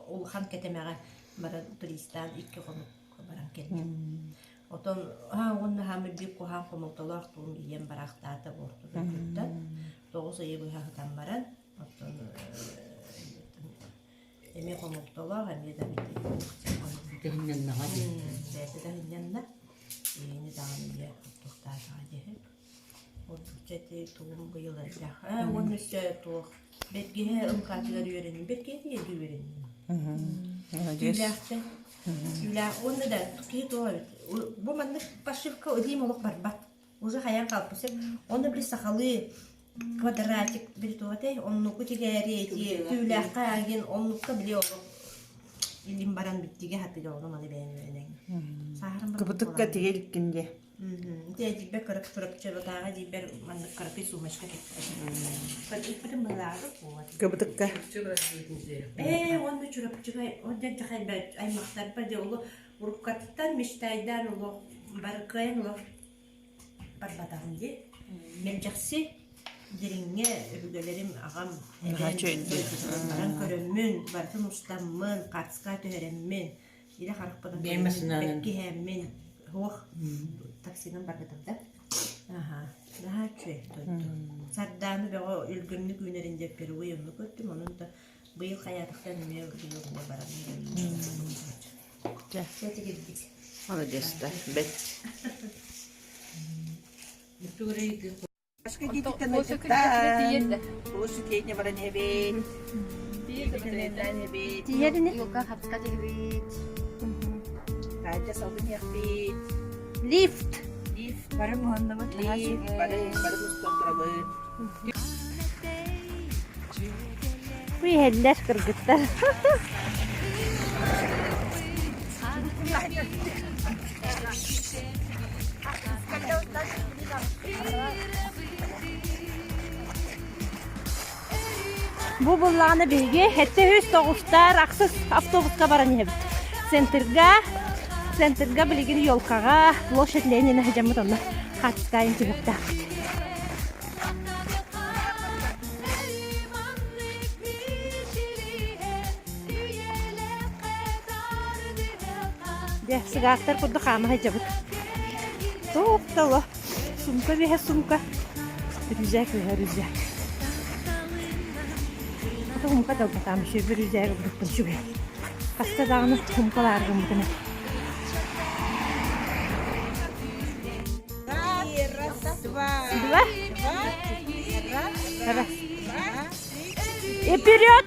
улахан кэтэмэҕэ баран туристаан икки хонук баран кэллим. Отон аа уонна хаамыр биир куһаан хомолтолоох туум ийэм бараахтаата буорту дойдуттан 9 ыйы быһа сытан баран оттон эмиэ хомолтолоох эмиэ да Тэһиннэннэҕэ дии. Бэйэтэ да иһиннэннэ. Ийэни даҕаны ийэ туохтаатаҕа диэһи. Ордукча ити тугум быйыл элбэх. Ээ уонна өссө туох бэргэһэ ылкаатыгар үөрэнним. Бэргэһэ тигэргэ үөрэнним. Түүлээхтэн. Түүлээх уонна да киһи туох эбит. Бу маннык пошивка илиим олох барбат. Уже хайаан хаалбыт сөп. Онно били сахалыы квадратик били туох этэй оннуку тигээри эти түүлээххэ агин оннукка били олох илим баран бүттигэ хатыга ону маны бэйэн үөрэнэҥ. Сааһыран баран Кыбытыкка тигэ иликкин диэ. Ити дьиибэр кыра чурапчы батааҕа дьиибэр маннык кыракый сумочка кэппитим. Иппитин быһылаабыт буолар. Кыбытыкка. Ээ, уонна Чурапчыга ол дьэ аймахтарбар дьэ олох уруккаттан мечтайдаан олох бары кыайан олох барбатаҕым дии. Мэлдьэхси дириҥҥэ өбүгэлэрим аҕам эбэм баран көрөммүн, барытын устаммын, хаартыска түһэрэммин, илэ харахпынан бэркиһээммин, суох таксинан барбытым да. Аха, наһаа үчүгэй дойду. Сардаана бөҕө өлгөмнүк үүнэрин дьэ впервые онно көрдүм, онон да быйыл хайаатахтан эмиэ быйыл баран Дьэ. Сэтигирбит. Молодец да, бэт. Баран эбит. Тиийэрини. Таайда салгын иэхпит. Лифт. Лифт. Бары муһанныбыт. Лифт. Бары, бары мустан турабыт. Бу иһэллэр кыргыттар. Бу буллаҕына биһиги сэттэ үс тоҕустар ахсыс автобуска баран иһэбит. Центрга, центрга билигин елкаҕа площадь Ленина сыдьаммыт онно хаачыстаайын түһүөхтээхпит. Дьэ, сыгааттар курдук хаама сылдьабыт. Туох да олох сумка биһэ сумка, рюкзак үһэ рюкзак. Хата хумка далбатаам үчүгэй рюкзак ылбыппын үчүгэй. Хаста даҕаны хумкалаары гыммытым этэ. Два. Раз. И вперед!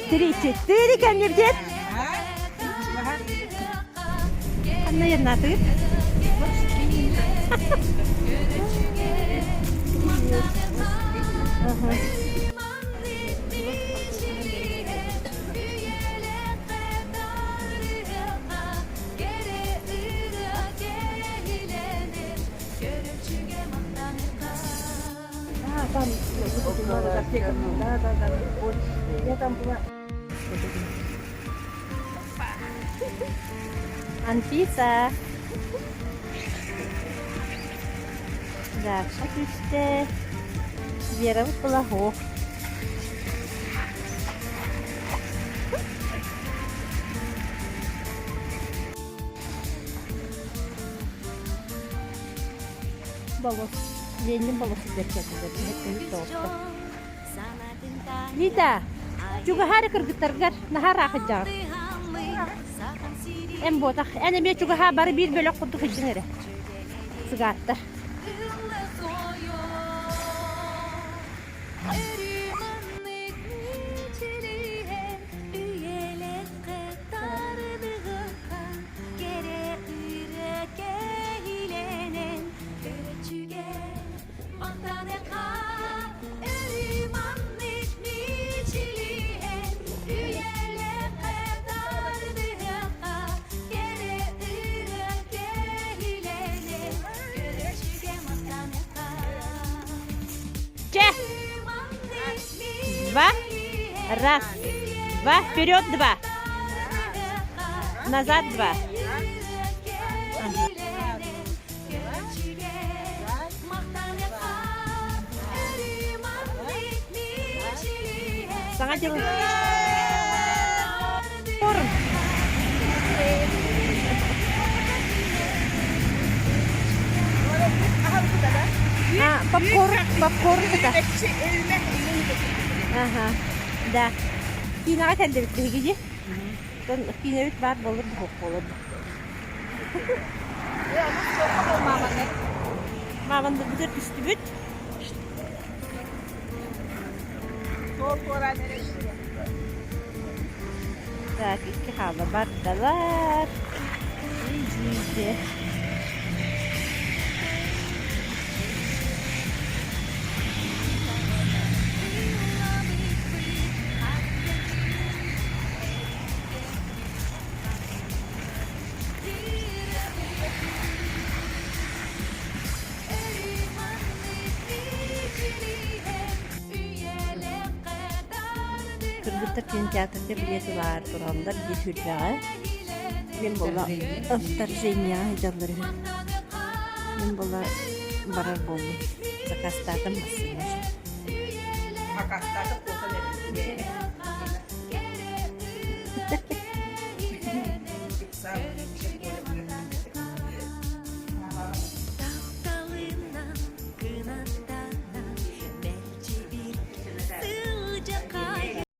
Три, четыре, ко мне где? Анна Ярнатович. Ага. Там да, да, да. Я там была. Анфиса. Даша түстэ. Верабыт была суох. Болос. Ленин болос Лида, чугаһаары кыргыттаргар наһаа ыраахыдьаҕын. Эн буотах, эн эмиэ чугаһаа бары биир бөлөх курдук сылдьыҥ эрэ. Сыгааттар. Че! Два. Раз. Два. Вперед два. Назад два. Саҥа дьыл А, попкорн, попкорн это. Ага, да. Киинэҕэ кэллибит биһиги дии. Киинэбит баар буолар буһуох буолар. Маамандарбытыгар түстүбүт. Так, икки хаала бардалар. Идите. Кыргыттар кинотеатрга билиэт ылаары тураллар дии сүүрбэҕэ. Мин буола вторжениеҕа сылдьаллар үһү. Мин буола барар буоллум. Заказтаатым массыына. Заказтаатым куотан эбит.